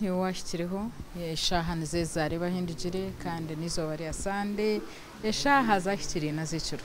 Iwe owahikireho, eshaaha nizo ezi zareeba ahu kandi n'eizooba rya Sande, eshaaha zahikire ina z'ekiro.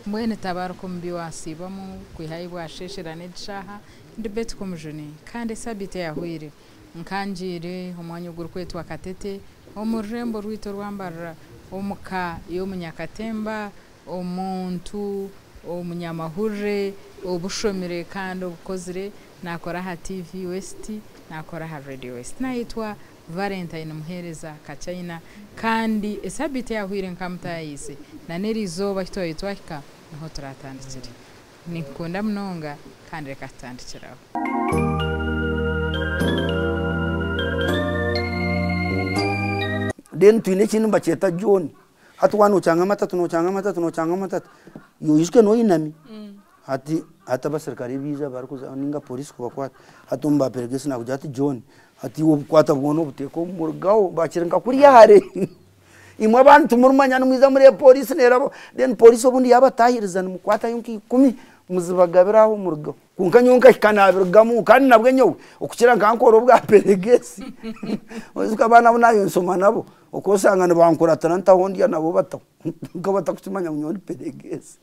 Mbwenu tabaruka omu bi wasiibamu kwiha ahi bwasheeshera n'egi shaaha, ndi Betty Komujuni kandi esabiiti eyahweire nkangiire omwanya ogurikwetwa Katete omu rurembo rwaitu orwa Mbarara omu ka y'omunyakatemba, omuntu omunyamahurire obushomire kandi obukozire nakora aha TV West, nakora aha Radio West. Nayetwa Valentine Muheereza Kachaina kandi esabiiti eyahweire nkamutaayayiise na n'eriizooba ahu twabaire twahika niho turatandikire. Ninkukunda munonga kandi reka tutandikire aho. Then twine ekindi nibakyeta John. Hati waaba nokyanga amatatu, nokyanga amatatu, nokyanga amatatu, oijuke noinami. Hati hati abasirikare baija barikuza ninga polisi kubakwata, hati omu baperegesi nakugira ati John, hati iwe obukwata bwona obuteeka omu murugaho bakiri nka kuriya hare. Imwe abandi timurimanya nimwiza mureeba polisi neerabaho. Then polisi obundi yaabatahiriza nimukwatayo nka ikumi muzibagabire aho murugeho. Kwonka nyowe nkahika naabirugamu kandi nabwe nyowe okukira nkankora obwa peregesi. Oijuka abaana abu naabiire nshoma nabo, okooshanga nibankuratira ntaho ndya nabo bataho kwonka batakukimanya ngu nyowe ndi peregesi.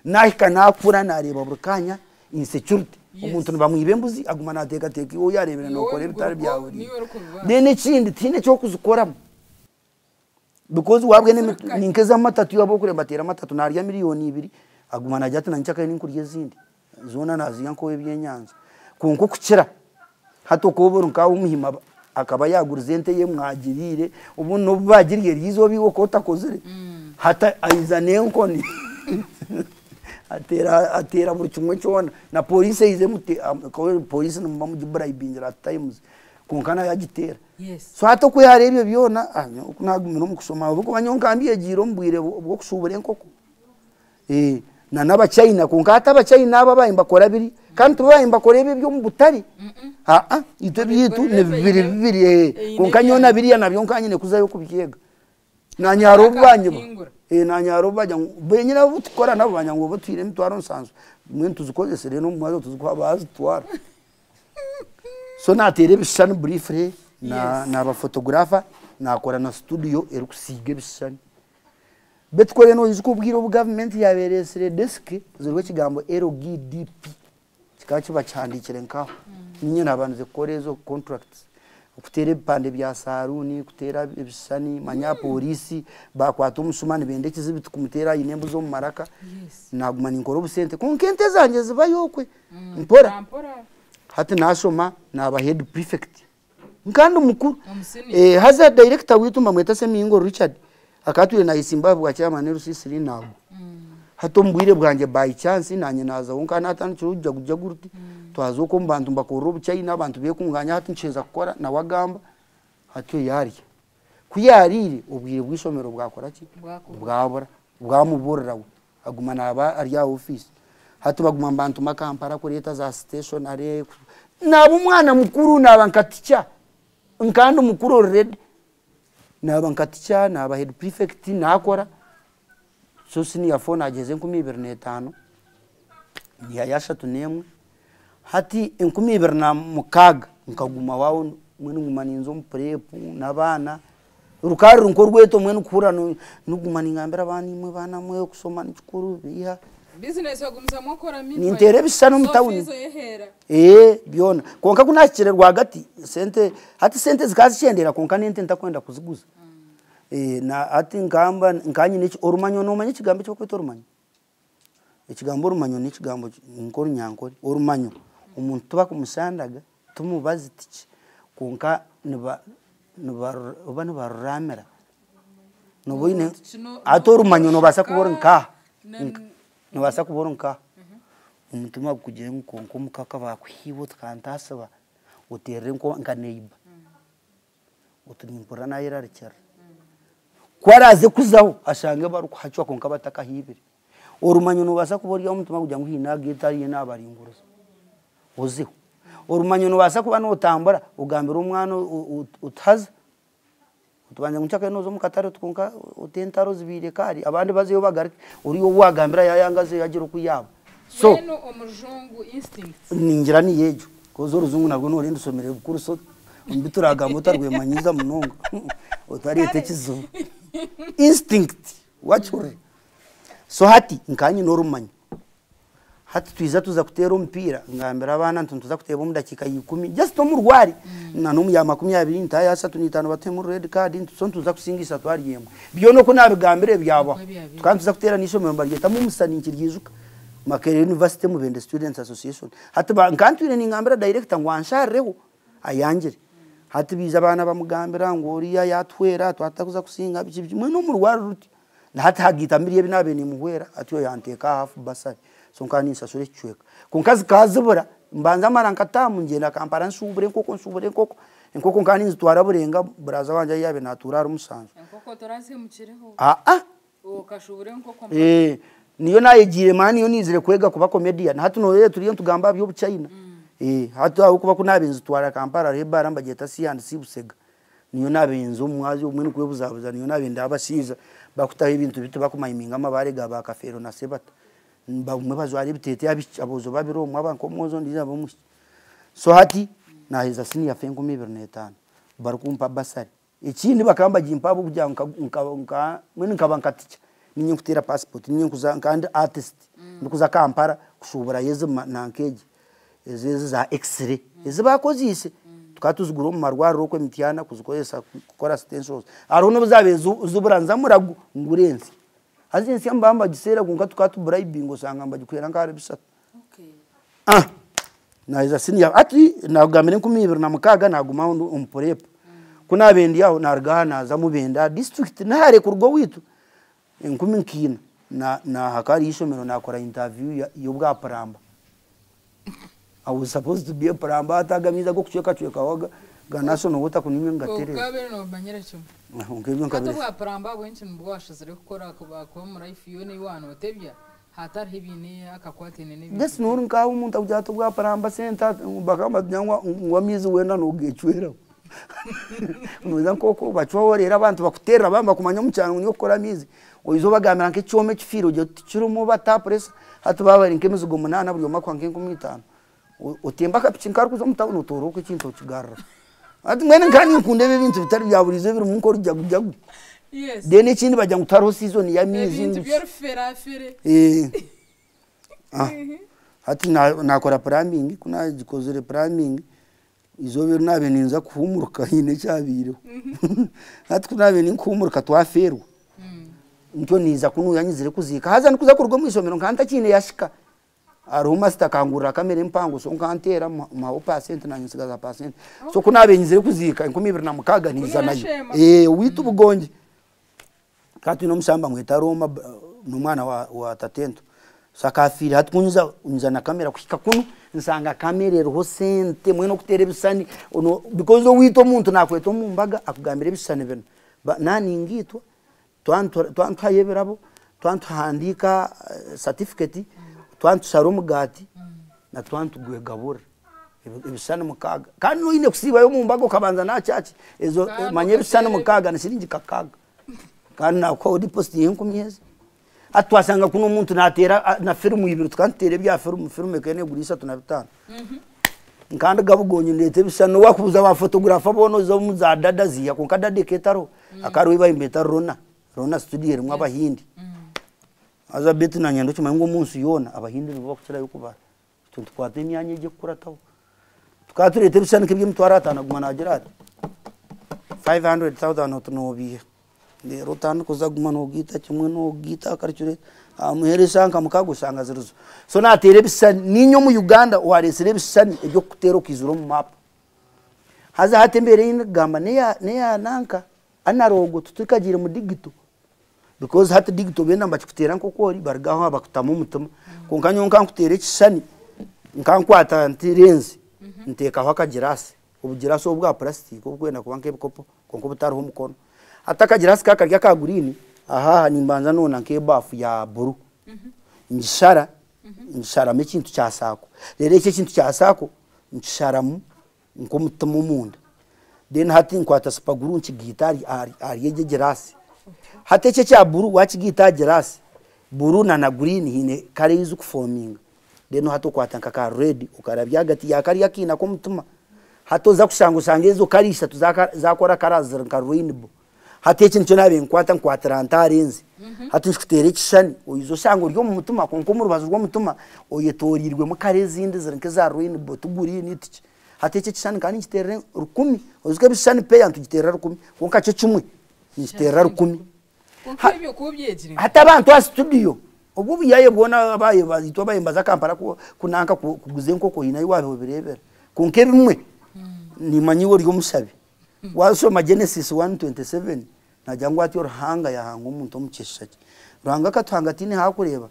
Naahika naakura naareeba buri kaanya insecurity, omuntu nibamwiba embuzi aguma naateekateeka iwe ou yaareebire nookora ebitari bya buriijo. Then ekindi tihaine eky'okuzikoramu because waaba oine ni nk'ez'amatatu yaaba orikureeba nibateera amatatu naarya miriyoni ibiri aguma naagira ati nanye kyakare ninkurya ezindi zoona naaziiha nk'ow'ebyenyanja. Kwonka okukira hati okooba ori nk'aha omuhima akaba yaagurize ente ye mwagiriire obundi n'obu baagirya eryo eizooba iwe okaba otakozire hati aija n'enkoni ateera buri kimwe kyona na pooriisi eija pooriisi nimuba mugiburayibingire at times kwonka nayo agiteera. So hati okwehara ebyo byona nyowe ku naagumire omu kushoma ahabw'okuba nyowe nkaba mbyegiire omu bwire bw'okushuubura enkoko na n'abachina kwonka hati abachina abo ababaire nibakora biri kandi tibabaire nibakora ebi eby'omu butare aa itwe ebyaitu ni bibiri bibiri kwonka nyowe na biriya nabyo nkaba nyine kuzayo kubyega. Naanye hariho obu banyiba, naanye hariho obu bagira ngu benyini abu tukukora nabo bangira ngu oba otuhaire emitwaro nsanju mbwenu tuzikozese reero omu mwanya tuzikuha baazitwara. So naateera ebishushani briefly, naaba photographer, naakora na studio erikusiiga ebishushani. Beitu ku oriyo noijuka obwire obu gavumenti yaabaire ereetsire desiki ziriho ekigambo LGDP. Kikaba kiba kihandiikire nkaho. Niinye naabandize kukora ezo contracts. Okuteera ebipande bya saaruuni, kuteera ebishushani, manya aha pooriisi baakwata omushuma nibenda ekizibiti kumuteera aine embuzi omu maraka, naaguma ninkora obusente. Kwonka ente zangye zibayo okwe mpora. Hati naashoma naaba head prefect. Nkandi mukuru. Haza director waitu nibamweta Semihingo Richard akaba atwire nayesimba aha bwa chairman LC3 nagwa. Hati omu bwire bwangye by chance nanye nazaho nkaba natandikire orujagujagu ruti twaza okwo omu bantu mbakorera obuchaina abantu bekunganya hati nikiheza kukora nawe agamba hati oyo arya. Ku yariire obwire bw'eishomero bwakora ki? Bwabura bwamuburira we. Aguma naaba ari aha ofiisi. Hati baguma nibantuma Kampala kureeta za stationery. Naaba omwana mukuru naaba nka teacher. Nka ndi mukuru already. Naaba nka teacher, naaba head prefect, naakora. So senior four naagyeza 2005, niihayo 31. Hati 2006 nkagumaho aho mbwenu nguma ninza omu prep n'abaana. Rukaba ruri nk'orweto mbwenu kuhurira noguma ningambira abaana imwe baana mwe okushoma ni kikuru biiha. Bizinesi ogumizamu okora midwife. Ninteera ebishushani omu So tawuni. fees oyeheera. Ee byona. Kwonka ku naahikire rwagati sente hati sente zikaba zikyendeera kwonka n'ente ntakwenda kuziguza. Na hati nkamba nkaba nyine orumanyo noomanya ekigambo eki barikweta orumanyo? Ekigambo orumanyo n'ekigambo nk'orunyankore. Orumanyo omuntu tibakumushandaga, timubazi tiki, kwonka niba oba nibaruraamira. Nooba oine hati orumanyo noobaasa kuba ori nk'aha, noobaasa kuba ori nk'aha, omutima gukugire ngu kwonka omuka ka baakuhiiba oti kantaasiba, oteerere nka neighbour. Oti nimpurira nayerarikirira. Ku araaze kuzaho ashange barikuhacwa kwonka batakahiibire. Orumanyo noobaasa kuba ori aho omutima gugira ngu haine ageeta ariyo naabaringuriza, ozeho. Orumanyo noobaasa kuba nootambura ogambire omwana oti haza, oti banza ngu nkyakare nooza omu katare oti kwonka oti entaro zibaire kaari abandi bazeyo bagaruke, oriya ou waagambira yaayanga azeyo agire oku yaaba. So Mbwenu omu rujungu instincts. Ningira niyo egyo, coz orujungu narwo nooreeba ndusomire bukuru so. Omu bi turagamba otarwemanyiiza munonga otareeta ekizibu. Instinct wakihurira? So hati nkaba nyine orumanyo. Hati twija tuza kuteera omupiira ngambira abaana nti nituza kuteeba omu dakiika ya ikumi just omu rwari na n'omu ya 20 nti aha 35 batuhemu red card nti so nituza kusinga ishatu ahari emwe. Byona oku naabigambire byabaho. Tukaba nituza kuteera n'eishomero nibaryeta Mumsa ninkiryijuka. Makerere University Mubende Students Association. Hati ba nkaba ntwire ningambira director ngu ansharireho ayangire. Hati baija abaana bamugambira ngu oriya yaatuhwera twatakuza kusinga biki biki mbwenu omu rwari rutyo. Na hati hagaitamu biri ebi naabaire nimuhwera atyo yanteeka aha half bursary so nkaba ninshashura ekicweka. Kwonka zikaba zibura mbanza mara nka term ngyenda Kampala nshuubura enkoko nshuubura enkoko. Enkoko nkaba ninzitwara Burenga buraza wangye ahu yaabaire naatuura ahari Musanju. Enkoko torazihemukireho? Aa. Okashuubura enkoko mpaka? Eeh niyo naayegiire mani niyo naizire kwega kuba comedian. Hati nooreeba turiyo nitugamba aha by'obuchaina. Eeh hati ahabw'okuba ku naabaire nzitwara Kampala hariho ebaara nibagyeta C and C Busega. Niyo naabaire ninza omu mwazyo obumwe nikwebuzabuza niyo naabaire ndeeba abashaija bakutaho ebintu bitu bakumayiminga amabaare ga ba Kafeero na Sebata. Bamwe bajwara ebiteteeyi aboojo babiri omwe aba nk'omwojo ondiijo aba omwishiki. So hati naaheza siniya four 2005 barikumpa bursary. Ekindi bakaba nibagimpa ahabw'okugira ngu mbwenu nkaba nka teacher niinye nkuteera passport niinye nkuza nkaba ndi artist ndikuza Kampala kushuuburayo ezi nanka egi ezi ezi za x-ray ezi baakoziise tukaba tuzigura omu marwariro okwo emityana kuzikozesa kukora stencils. Hariho n'obu zaabaire zibura nza Murago ngura ensya. Haza ensya nibaba nibagiseera kwonka tukaba tuburayibinga osanga nibagikuheera nk'ahari bishatu. Ah! Naaheza siniya hati naakugambira 2006 naaguma aho ndi omu prep. Ku naabaire ndi aho naaruga aha naaza Mubende aha disiturikiti nihare kuruga owaitu enkumi nka ina. Naahaka hariyo eishomero naakora interview y'obwa puramba. I was supposed to be a plumber hati aga amaizi ag'okucwekacwekaho aga ga National Water ku niinye ngatereeza. Kwonka wabaire nomanyira kimwe. Kwonka ebyo Hati nkabireka. obwa plumber ahabw'enki nibwo washazire kukora kuba omu life yoona ei waaba notebya hatariho ebiine akakwataine n'ebintu Just noori nk'aho omuntu akugira ati obwa plumber sente bakaba nibagira ngu amaizi weena nogecweraho. Noija nk'okwo obacwaho reero abantu bakuteerera baaba nibakumanya omu kyaro ngu niiwe orikukora amaizi, oija obagambira nk'ekyoma ekifiire ogira oti tikirimu oba tapureesa, hati baaba bari nk'emizigo munaana buri omwe akuha nk'enkumi itaano. Otemba akapiki nk'arikuza omu tawuni otoora okwo ekintu okigarura. Hati mbwenu nkaba ninkunda ebi ebintu bitari bya buriijo ebirimu nk'orujagujagu. Then ekindi bagira ngu tihariho season y'amaizi. Ebintu by'oruferafere. Hati naakora plumbing, ku naagikozire plumbing, Eizooba eri naabaire ninza kuhuumuruka haine ekyabaireho. Hati ku naabaire ninkuhuumuruka twafeerwa, ntyo naija kunuya nyizire kuziika. Haza ndikuza kuruga omu ishomero nkaba ntakiine yashika. Hariho masita akangurira kamera empango so nkanteera muhaho paasenti naanye ntsigaza paasenti. So ku naabaire nyizire kuziika 2006 naija nayo. Owaitu Bugongi. Tukaba twine omushaija nibamweta Rooma n'omwana wa tatento. So akaba afiire hati ku nyiza nyiza na kamera kuhika kunu nshanga kamera eriho sente mbwenu okuteera ebishushani because owaitu omuntu naakweta omu mbaga akugambira ebishushani binu naaba ningaitwa twaba nituhayo ebirabo, twaba nituhandiika certificate, twaba nitushara omugaati na twaba nitugwegaburira. Ebishushani mukaaga kandi noine kusiibayo omu mbaga okabanza n'aha church ezo manya ebishushani mukaaga ni shiringi kakaaga. Kandi nakuhaho deposit y'enkumi ezi. Hati twashanga kunu omuntu nateera na firimu ibiri tukaba nituteera ebya firimu, firimu ekaba negura ishatu na bitaano. Nkaba ndi Gabugonye ndeeta ebishushani n'obu wakubuuza ba photographer boona oze omu za dada ziiha kwonka dada ekaba etariho. Hakaba hariho ei baabaire nibeeta Rona, Rona studio erimu Abahindi. Haza Betty naanye ndikimanya ngu omunsi yoona Abahindi nibo bakukirayo kubara. Itwe nitukwata emyanya egi ekukurataho. Tukaba tureeta ebishushani nk'eby'emitwaro ataano aguma naagira ati, 500,000 oti noobiiha. Reero otandika oza kuguma noogaita kimwe noogaita aha karikireta, aha muheru eshaaha nka mukaaga oshanga zirizo. So naateera ebishushani, niinye omu Uganda owaareetsire ebishushani eby'okukuteera okaizura omu maapu. Haza hati embeera ei ndikugamba n'eya n'eya nanka analogo titukagiire mu digito. Because hati digito benda nibakikuteera nk'oku ori baruga aho bakutamu omutima. Kwonka nyowe nka nkuteera ekishushani, nka nkwata nti lenzi nteekaho akagiraasi, obugiraasi obu obwa purasitiika oburikwenda kuba nk'ebikopo kwonka obutariho omukono. Hati akagiraasi ka kari aka guriini, aha aha nimbanza noona nk'ebaafu ya buru, ngishara, ngisharamu ekintu kya saako. Reero eki ekintu kya saako nkisharamu nk'omutima omunda. Then hati nkwata super glue nkigaita ahari egyo egiraasi. Hati eki ekya buru wakigaita aha giraasi, buru na na green haine colour ei zikufominga. Then hati okwata nka ka red okarabya ahagati ya kariya akaina k'omutima. Hati oza kushanga oshanga ezo kara ishatu zakora kara ziri nka rainbow. Hati eki nikyo naabaire nkwata nkwatira nta ahari nze. Hati nikikuteera ekishushani oija oshanga ori omu mutima kwonka omu rubaju rw'omutima oyetoreirwemu kara ezindi ziri nk'eza rainbow ti green tiki. Hati eki ekishushani nkaba ninkiteerera 1000. Oijuke ebishushani peya nitugiteerera 1000 kwonka kyo kimwe ninkiteerera 1000. Kwonka ebyo ku obyegire. Hati abantu aha studio obwo obuyaye bwona abaye itwe abaye nibaza Kampala kunanka kuguza enkoko haine ahu waaba obireebera. Kwonka ebimwe nimanya iwe ori omushabi. Waashoma Genesis 1:27 naagira ngu atyo Ruhanga yaahanga omuntu omu kyeshusha kye. Ruhanga akatuhanga tihaine haakureeba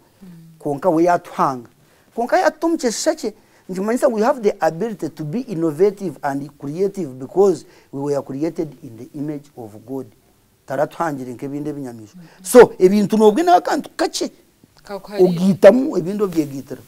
kwonka we yaatuhanga. Kwonka yaatuta omu kyeshusha kye nikimanyisa we have the ability to be innovative and creative because we were created in the image of God. Taratuhangire nk'ebindi ebinyamaishwa. So ebintu noobwe n'akantu kakye ogaitamu ebindi obyegaitira.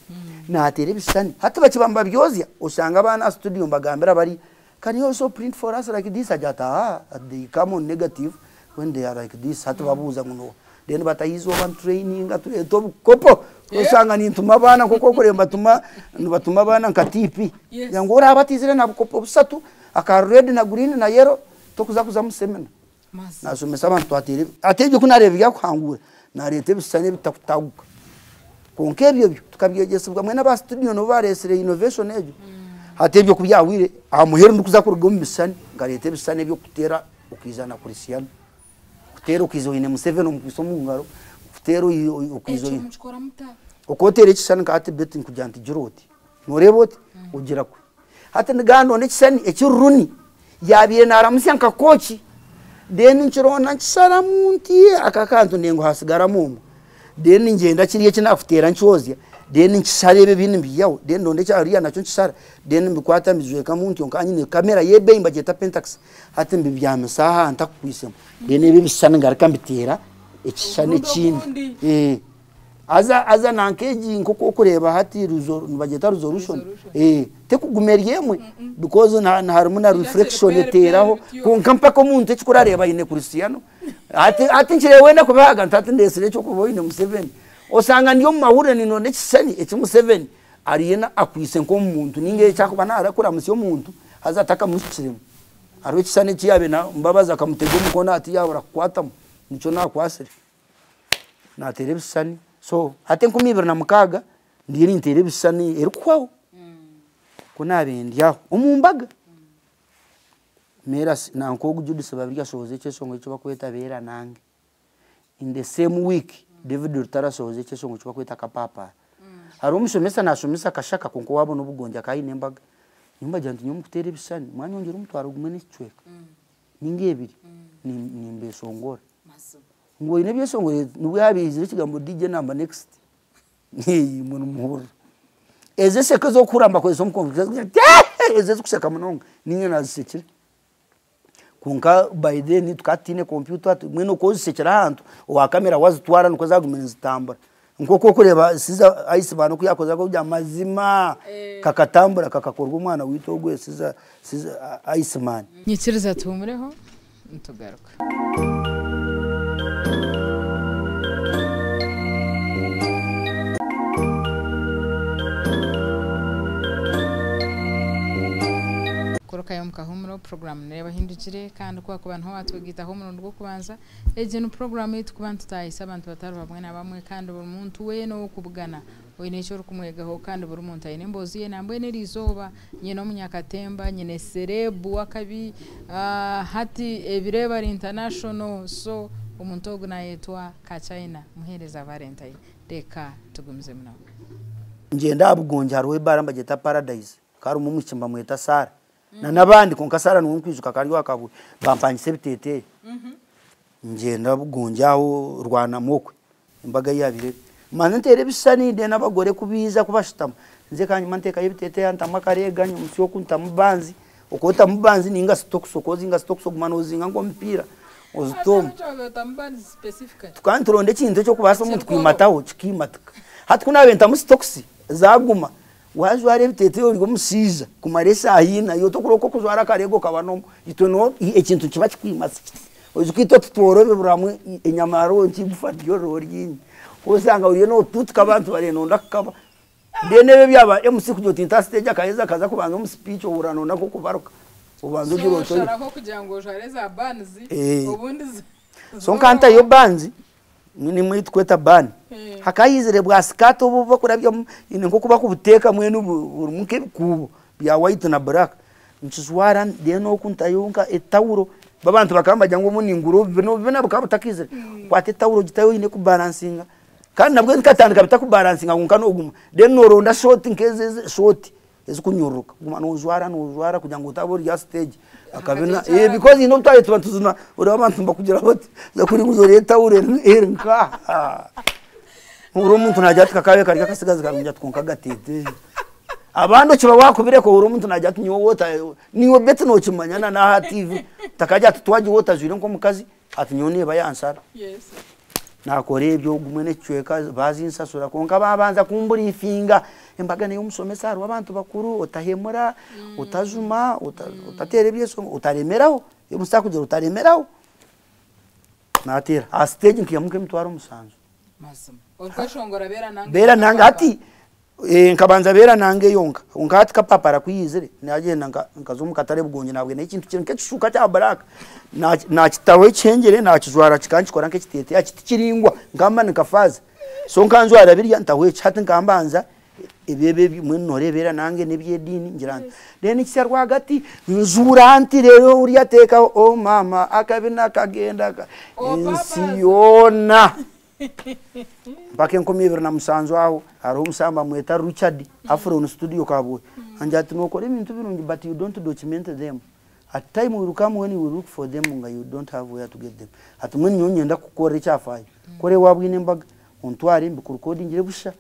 Naateera ebishushani. Hati bakiba nibabyozya oshanga abaana aha studio nibagambira bari can you also print for us like this? Agira ati ahaa they come on negative when they are like this. Hati babuuza ngu nooha? Then bataho eizooba nitureyininga tureeta obukopo oshanga nintuma abaana nk'oku orikureeba nibatuma nibatuma abaana nka TP. Kugira ngu oraabe ataizire na bukopo busatu aka red na green na yellow tokuza kuza omu seminar. Naashomesa abantu twateera ebi hati ebyo ku naareeba ebyakuhanguura naareeta ebishushani ebitakutaguka. Kwonka ebyo byo tukabyegyesibwa mbwenu aba studio nibo baareetsire innovation egyo. Hati ebyo ku byahweire aha muheru ndikuza kuruga omu bishushani nkareeta ebishushani eby'okuteera okaija na Christiano. Kuteera okaija oine Museveni omukwaitse omu ngaro, kuteera okaija Ekyo oine. mukikora muta? Oku oteera ekishushani nka hati Betty nkugira nti gira oti, nooreeba oti, ogira kwe. Hati nigamba ndonde ekishushani eki Rooney yaabaire naaramutsya nka kooki, then nkironda nkisharamu nti aka akantu ndenga hasigaramu omwe. Then ngyenda kiriya eki naakuteera nkyozya, then nkishara ebi ebindi mbiihaho, then ndonda ekya hariya nakyo nkishara, then mbikwata mbijwekamu ntyo nkaba nyine kamera y'ebeeyi nibagyeta Pentax, hati mbibyamisa aha ntakukwaitsemu, then ebi ebishushani ngaruka mbiteera ekishushani Omurundi ekindi. ogundi. Haza haza nanka egi nk'oku orikureeba hati nibagyeta resolution, Resolution. tekuguma eri emwe because harimu na Ija reflection kiri peri eteeraho peri bityo. kwonka mpaka omuntu eki ku orareeba aine Christiano. Hati hati nkireeba wenda kubihaga nti hati ndeetsire eky'okuba oine Museveni. Oshanga ndi omu mahurire ninonda ekishushani eki Museveni ariyo akwaitse nk'omuntu ninga eki arikuba naakuramutsya omuntu haza atakamuhikiremu. Hariho ekishushani eki yaabaire na Mbabazi akamutega omukono ati yaabura kukwatamu nikyo naakwatsire. Naateera ebishushani so hati 2006 ndiyo ninteera ebishushani erikuhwaho. Ku naabaire ndi aho omu mbaga, Meera nanka ogu Judith Babirye ashohoza ekyeshongoro eki barikweta Beera Nange. In the same week, David Rutaro ashohoza ekyeshongoro eki barikweta Akapapara. Hariho omushomesa naashomesa Kashaka kwonka owaabo n'obugongi akaba aine embaga. Nyowe mbagira nti nyowe omu kuteera ebishushani mwanyongyera omutwaro gumwe n'ekicweka ninga ebiri nimbeshongora. Ngu oine ebyeshongoro nibwo yaabaizire ekigambo DJ number next. Imwe nimuhurira. Ezo esheko ez'okuhurira nibakozesa omu kompyuta ezo ezikusheka munonga niinye naazisekire. Kwonka by then tukaba tutaine kompyuta mbwenu oku ozisekire ahantu owa kamera wazitwara nikwo zagumire nizitambura. Nk'oku orikureeba Caesar Iceman oku yaakozire akagira mazima kakatambura kakakorwa omwana waitu ogwe Caesar Iceman. Nyikiriza tuhumureho nitugaruka. Kurukayo omu kahumuro puroguraamu neeba ehindukire kandi ku wakuba niho waatwegaitaho omurundi gw'okubanza, egi ni puroguraamu ei turikuba nitutaahisa abantu batari bamwe na bamwe kandi buri muntu weena ow'okubugana oine eki orikumwegaho kandi buri muntu aine emboozi ye. Nambwenu eri izooba nyine omunyakatemba, nyine serebu w'akabi, hati ebiro ebi ari international so omuntu ogu naayetwa Kachina Muheereza Valentine. Reka tugumizemu nawe. Ngyenda aha Bugongi hariho ebaara nibagyeta Paradise hakaba harimu omwishiki nibamweta Sarah na n'abandi kwonka Sarah niwe nkwijuka akaba ari owa Kabwe bampangisa ebiteteeyi. Ngyenda Bugongi aho Rwanamokwe embaga ei yaabaire eri. Mbanze nteere ebishushani then abagore ku baija ku bashutama nze kanyima nteekayo ebiteteeyi ntamu akareega nyimutsya oku ntamu banzi, oku otamu banzi ninga sitokisi oku ozinga sitokisi oguma noozinga nk'omupiira ozita omu. Tukaba nituronda ekintu eky'okubaasa omuntu kwimataho kikiimatika. Hati ku naabaire ntamu sitokisi zaaguma, waajwara ebiteteeyi ori omushaija kumara eshaaha ina iwe tokureeba oku okujwara akareega okaba n'omu itwe no ekintu nikiba kikwimatsa kiti. Oijuka itwe titworobi buri hamwe enyama hariho nk'eigufa niryo ririho ryingi. Osanga oriyo nootuutuka abantu barenda kukaba. Then ebyo ebyaba MC kugira oti nta stage akaheza akaza kubanza omu speech ohurira noona nk'okubaruka. Obanza So ogira oti oine. osharaho kugira ngu ojware za buns Eh. obundi So nkantayo buns, nimwe ei tukweta bun. Eh. Hakaayizire bwa skirt obu obu bakurabyamu haine nk'oku bakubuteeka mbwenu burimu nk'ebikuubo bya white na black. Nkijwara then oku ntayo nka etawuro. Abantu bakaba nibagira ngu obu ningura obubina, obubina bukaba butakaizire. Okwata etawuro ogitayo oine kubalansinga. Kandi nabwo bikatandika bitakubalansinga kwonka nooguma. Then nooronda short nk'ezi ezi short ezikunyururuka. Oguma noojwara noojwara kugira ngu otaba ori aha stage. Akabina Hakagira eh, because haine obu twaba tuba nituzina oreeba abantu nibakugira bati kuri ngu ori etawuro eri nkaha. Ohurira omuntu naagira ati kakaabe kari akasigazi karungi ati kwonka gateete. Abandi okiba wakubireka ohurira omuntu naagira ati nyowe ota niiwe Betty nookimanya na n'aha TV. Takagira ati twagiha otajwaire nk'omukazi ati nyowe neeba yansara. Naakora ebyo gumwe n'ekicweka baazinsasura kwonka baabanza kumburiifinga embaga n'ey'omushomesa hariho abantu bakuru otahemura, otajuma, otateera ebyeshongo, otaremeraho, omushomesa akugira otaremeraho. Naateera aha stage nkiihamu nk'emitwaro 7. Mazima. Orikweshongora Beera Nange. Beera Nange hati nkabanza Beera Nange yonka kwonka hati Kapapara ku yaizire nagyenda nkaza omu katare Bugongi nabwena ekintu kiri nk'ekishuka kya black nakitaho ekihengyere nakijwara kikaba nikikora nk'ekiteteeya tikiringwa nkamba ni nka faaza so nkanjwara birya ntaho eki hati nkambanza ebi ebi mbwenu nooreeba Nange n'eby'ediini ngira nti then nikitsya rwagati njuura nti reero oriya ateekaho oh maama akabina kagenda Oh, ensi papa. yoona mpaka 2007 aho hariho omushaija bamweta Richard Afron Studio Kabwe angira ati nokora ebintu birungi but you don't document them, at time will come when you will look for them nga you don't have where to get them. Ati mbwenu nyowe niinyenda kukukorera ekyafaayo kore waabwine embaga ontware mbikurekodingire busha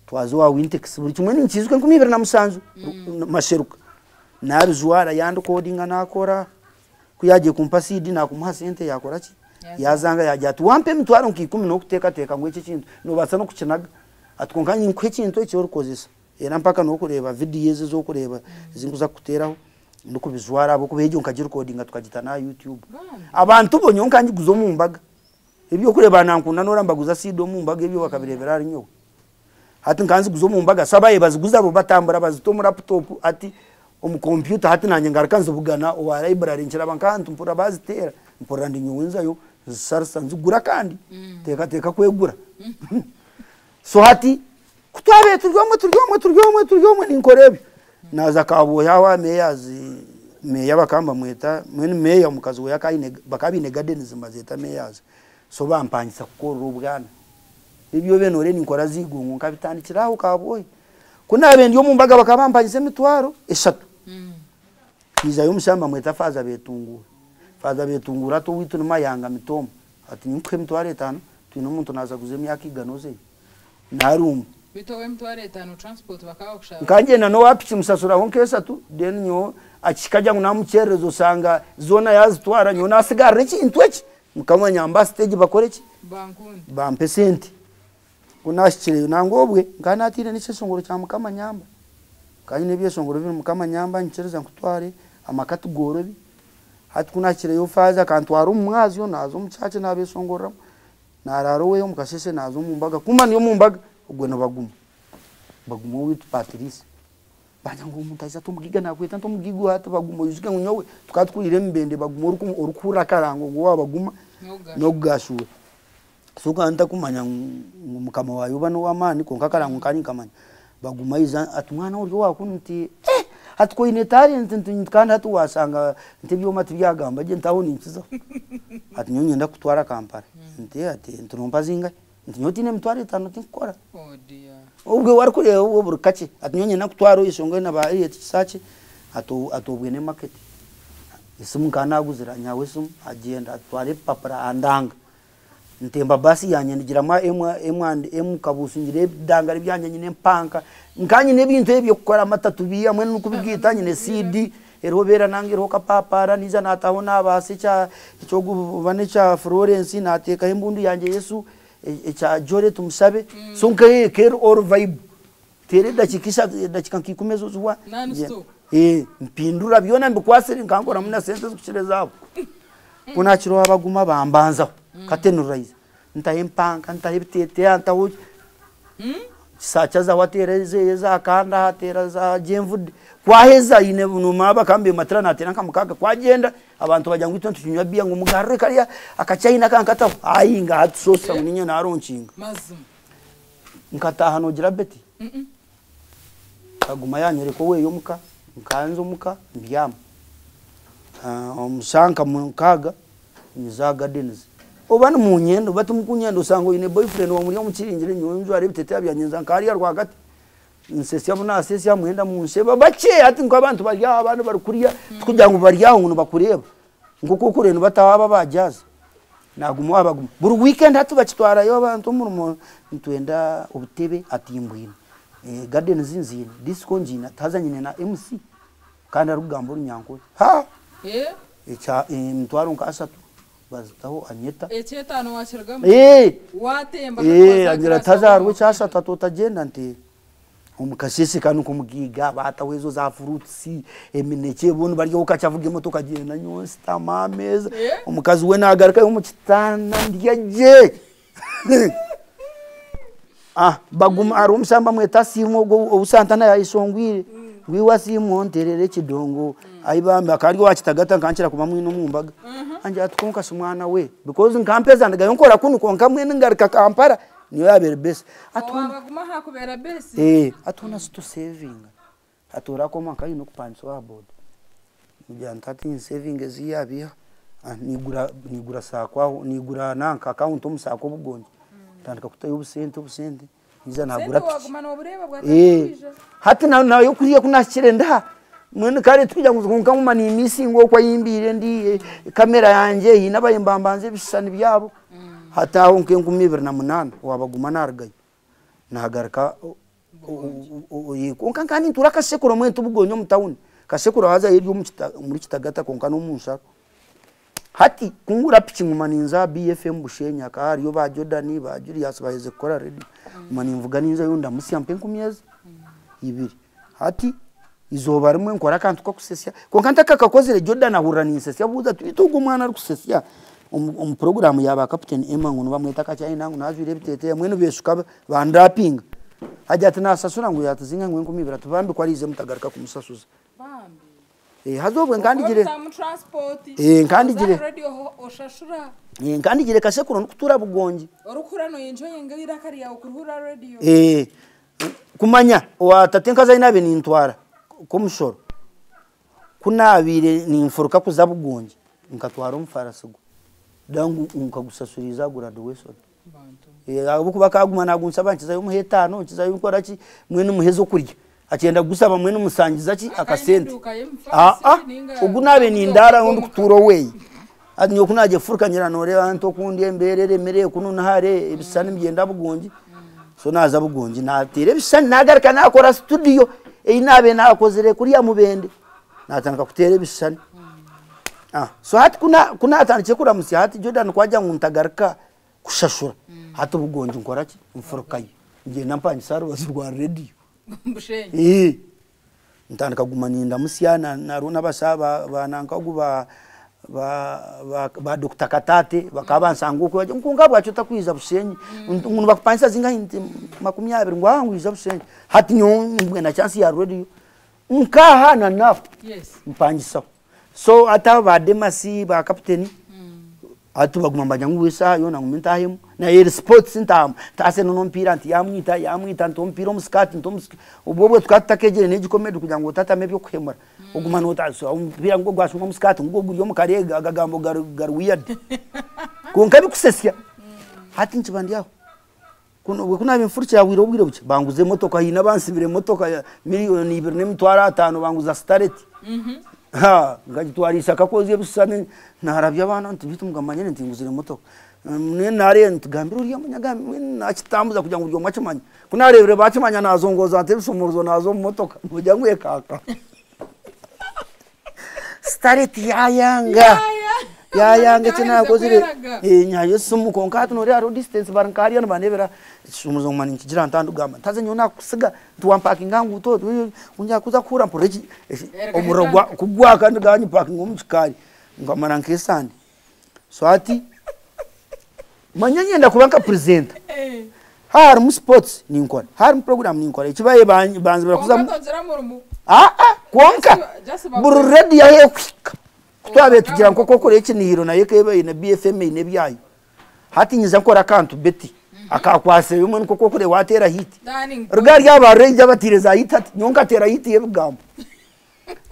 twaza owa Wintex buri kimwe ninkiijuka 2007 masheruka nabijwara yandikodinga nakora ku yagiye kumpa CD nakumuha sente yakora ki. Yazanga. Yazanga yagira ati wampa emitwaro nka 10 n'okuteekateeka ngu eki ekintu noobaasa n'okukinaga ati kwonka ninkuha ekintu eki orikozesa era mpaka n'okureeba vidiyo ezi ez'okureeba ezinkuza kukuteeraho ndikubijwara ahabw'okuba egyo nkagirekodinga tukagita n'aha YouTube. Bambi. Abantu bo nyowe nkangiguza omu mbaga ebyokureeba nankunda noora mbaguza CD omu mbaga ebyo bakabireebera ahari nyowe hati nkanziguza omu mbaga so abaye baziguza bo batambura bazita omu laptop ati omu computer hati nanye ngaruka nzibugana owa library nkiraba nk'ahantu mpurira baziteera mpurira ndi nyowe nzayo nzisharisa nzigura kandi teekateeka kwegura. So hati kutwabaire turi omwe turi omwe turi omwe turi omwe ninkora ebyo naza Kabwohe aho aha Mayers meya bakaba nibamweta mbwenu meya omukazi we bakaba baine gardens nibazeeta Mayers so bampangisa kukorera obwana ebyo obe noore ninkora ziigongo nkabitandikira aho Kabwohe ku naabaire ndi omu mbaga bakaba bampangisa emitwaro 3. Hiijayo omushaija bamweta Faaza Betunguura. Faaza Betunguura ati owaitu ni Mayanga Mitooma ati ninkuha emitwaro 5 twine omuntu naaza kuza emyaka 100 ozeyo narumba. Bitu ow'emitwaro 5 transport bakaba bakushaba. Nkangyenda n'owa piki musasuraho nk'eshatu then nyowe akihika agira ngu namukyerereza osanga zoona yazitwara nyowe nasigarira ekintu eki mukama nyamba stage bakore ki. Bankundi. Bampe sente ku nahikireyo nangwa obwe nkaba natiire n'ekyeshongoro kya Mukama Nyamba nkaba nyine ebyeshongoro biri Mukama Nyamba nyikiriza nkutware amaka tigorobi hati ku nahikireyo faaza akantwara omu mwazyo naza omu church nabeshongoreramu naraara oweyo omu kasheshe naza omu mbaga kuma ndi omu mbaga ogwe nibaguma baguma owaitu Patrice bangira ngu omuntu aija ati omugiga nakweta nti omugiga hati baguma oijuke ngu nyowe tukaba tukuriire emibende baguma orikuhurira akarango ngu owabaguma. N'okugashuura. N'okugashura so nkaba ntakumanya ngu mukama waawe oba n'ow'amaani kwonka akarango nkaba ninkamanya baguma aija ati mwana ori owakunu nti eh ati koine talent nti kandi hati wasanga nti ebyoma tibyagamba gye nti aho ninkizaho ati nyowe niinyenda kukutwara Kampala nti ati nti nompa zingahi nti nyowe tiine emitwaro 5 tinkukora. Oh dear. Obwe warikureeba obwo buri kakye ati nyowe niinyenda kukutwara oyeshongore na ba Eliot Kisakye ati ati obwe ne market esimu nkaba naguzire anyihaho esimu agyenda atwara ebipapura andanga ntemba baasi yangye ndigiramu M, M and M kabuusu ngira ebidangari byangye nyine empanka nkaba nyine ebintu ebi by'okukora amatatu hamwe n'okubigaita nyine CD eriho Beera Nange eriho Kapapara niija nataho nabaasa ekya ekyokuba n'ekya Florence nateekaho embundu yangye Yesu ekya Jore tumusabe so nka eri all vibe teera edakiika 3 edakiika nka 10 ezo zihwa. Non stop. Mpindura byona mbikwasire nkankoramu na sente ezikukira ezaabo ku nakiriho abaguma bambanzaho katenuraize ntaho empanka ntaho ebiteteeya ntaho. Kisakye azaho ateera ezeye za kanda ateera za gyenvude. Ku aheza aine noomanya bakaba nibeematira naateera nka mukaaga ku agyenda abantu bagira ngu itwe nitukinywa biya ngu mugarure kariya akachaina aka nkataho ayinga hati sosa ngu niinye naaronkinga. Mazima. Nkataaha noogira Betty aguma yaanyoreka oweye omuka nkanza omuka mbyama. Omu shaaha nka mukaaga nyiza aha gardens. Oba nimunyenda oba timukunyenda osanga oine boyfriend waawe muri omu kiringire nyowe njwara ebiteteeya byangye nza nka hariya rwagati nsesya abu naasesya mwenda munsheba bakye hati nk'abantu bari aho abandi bari kuriya tikugira ngu bari aho ngu nibakureeba nk'oku orikureeba nibataho abo aba jazz naaguma waabaguma. Buri weekend hati bakitwarayo abantu omurimo nitwenda obutebe ati mbwine, gardens nziine, disco ngiine ati haza nyine na MC. Kandi arikugamba orunyankore. Ha! Eh? Ekya emitwaro nka ashatu bazitaho anyeta. Eky'etaano wakirugamu? Eh! Watemba Eh, hati waza angira ati class haza hariho aho. ekyashatu ati otagyenda nti omu kasheeshe kanu nk'omugaiga baataho ezo za fruits, eminekye boona bari aho kakye avuga emotoka agyenda nyowe nsitama aha meeza. Eh? Omukazi we naagarukayo omu kitanda ndya gye. Ah, baguma hariho omushaija nibamweta Asiimwe ogwo ou Santana yaayeshongwire ngu iwe Asiimwe onteerere ekidongo ai bambi akaba ari owa Kitagata nkaba nkira kuba mwine omu mbaga. Angira ati kwonka shi mwana we because nka mpeza ndugayo nkora kunu kwonka mbwenu ngaruka Kampala niyo yaabaire base. Ati hoona Owaabaguma aha kubeera base? Eh, ati hoona shi tusevinga. Hati orakoma nka aine okupangisa owa boda. Mugira nti hati ninsevinga ezi yabiiha nigura nigura saako aho nigura nanka akawunti omu saako obugongi ntandika kutayo obusente obusente naija nagura Sente piki. waguma nobureeba bwatandika kwija. Hati nayo kuriya ku nahikire ndaha mbwenu kare tikugira ngu kwonka nguma nimisinga oku ahi mbiire ndi kamera yangye eine abayi mbambanza ebishushani byabo. Hati aho nk'enkumi ibiri na munaana owabaguma narugayo nagaruka Kwonka nkaba nintuura Kasekuro mbwenu ti Bugonya omu tawuni. Kasekuro haza yo eri omuri Kitagata kwonka n'omu nsharo. Hati ku ngura piki nguma ninza aha BFM Bushenyi hakaba hariyo ba Jordan, ba Julius baherize kukora reediyo. Nguma ninvuga ninzayo ndamutsya mpa enkumi ezi ibiri. Hati eizooba rimwe nkora akantu k'okusesya kwonka ntakakakozire Jordan ahurira ninsesya abuuza ati beitu ogu omwana arikusesya omu puroguraamu ya ba Captain Emma ngu nibamweta Kachaina ngu naajwaire ebiteteeya mbwenu beeshuka Bandapinga. Agira ati nasashura ngu yatuzinga ngu 2000 ati bambi ku ariize mutagaruka kumusasuza. Bambi. Eh, haza obwe nkandigire Otamu transport. Eh, nkandigire. Oza aha radio ho oshashura. Eh, nkandigire kasekuru ndikutuura Bugongi. Orikuhurira noyenjoyinga eiraka ryawe kuruhurira radio. Eh, kumanya owa tatenkazi ahi naabaire nintwara k'omushoro, ku naabaire ninfuruka kuza Bugongi nkatwara omufarasi gwe, reero ngu nkagusasuriza aha graduation. Ahabw'okuba akaguma naagunshaba nkizayo muha etaano, nkizayo nkora ki, mbwenu muhe ez'okurya. Akyenda kugusaba mbwenu musangiza ki akasente. Aa, ogu naabaire nindaara ahu ndikutuura oweye. Hati nyowe ku naagiire kufuruka ngira nooreeba nti oku ndi embeera eremire, kunu ni hare, ebishushani nibyenda Bugongi. So naaza Bugongi naateera ebishushani naagaruka naakora situdiyo ei naabaire naakozire kuriya Mubende. Naatandika kuteera ebishushani. So hati ku naatandikire kuramutsya hati Jordan ku agira ngu ntagaruka kushashura hati obugongi nkora ki? Nfurukayo ngyenda mpangisa aha rubaju rwa rediyo. Bushenyi. Ntandika kuguma nindamutsya hariho n'abashaho ba nanka ogu ba ba ba Dokita Kataate bakaba bansanga okwe bagira ngu kwonka ahabwaki otakwija Bushenyi? Ngu nibakupangisa zingahi? Nti makumyabiri ngu aa ngu ija Bushenyi. Hati nyowe mbwena chance ya rediyo nk'aha na n'aho mpangisaho. So hati abo ba Demasi ba kaputeni hati baguma nibagira ngu eshaaha yoona ngume ntaahemu nayo eri sports ntaahamu ntaase n'omupiira nti yaamwita yaamwita nti omupiira omu sikaati nti omu obwo obwo tukaba tutakegire n'egi comedy kugira ngu otatamu eby'okuhemura oguma notaasa omupiira ngu gwashuma omu sikaati ngu guri omu kareega agagambo gari gari weird kwonka bikusesya hati nkiba ndi aho. Obwe ku naabaire nfurukire hahwireho obwire bukye banguza emotoka haine abansibire emotoka ya miriyoni ibiri n'emitwaro ataano banguza sitareti. Haa nkagitwara Ishaka kwozya ebishushani naarabya abaana nti beitu mugamanyire nti nguzire emotoka. Mbwenu naareeba nti gambira oriya munyagambi mbwenu naakitambuza kugira ngu buri omwe akimanye. Ku naareebire baakimanya naazongooza nti ebishumuruzo naaza omu motoka noogira ngu ekaaka. Sitareti yaayanga. Yaayanga eki naakozire. Nyihayo esimu kwonka hati nooreeba hariho distance bari nka hariya nibandeebera ekishumuruzo nguma ninkigira nta ndigamba nti haza nyowe naakukusiga nti wampakinga aha nguuto ku ndikuza kuhuurira mpurira omuriro ku gwaka niganyipaakinga omu kikaari nkamara nk'esande. So hati manya nyenda kuba nka purezenta. Haaba harimu sports ninkora, haaba harimu program ninkora. Ekibaye banzibira kuzamu. Kwonka togira murimo. Aa kwonka Just buri rediyo ahu erikuhika kutwabaire tugira nk'oku okora ekinihiro nayo ekaba eine BFM eine ebyayo. Hati nyija nkore akantu Betty akakwatsireyo mbwenu nk'oku orikureeba wateera hit. Turning Ruga ahari aba range abataire za hit hati nyowe nkateera hit y'ebigambo.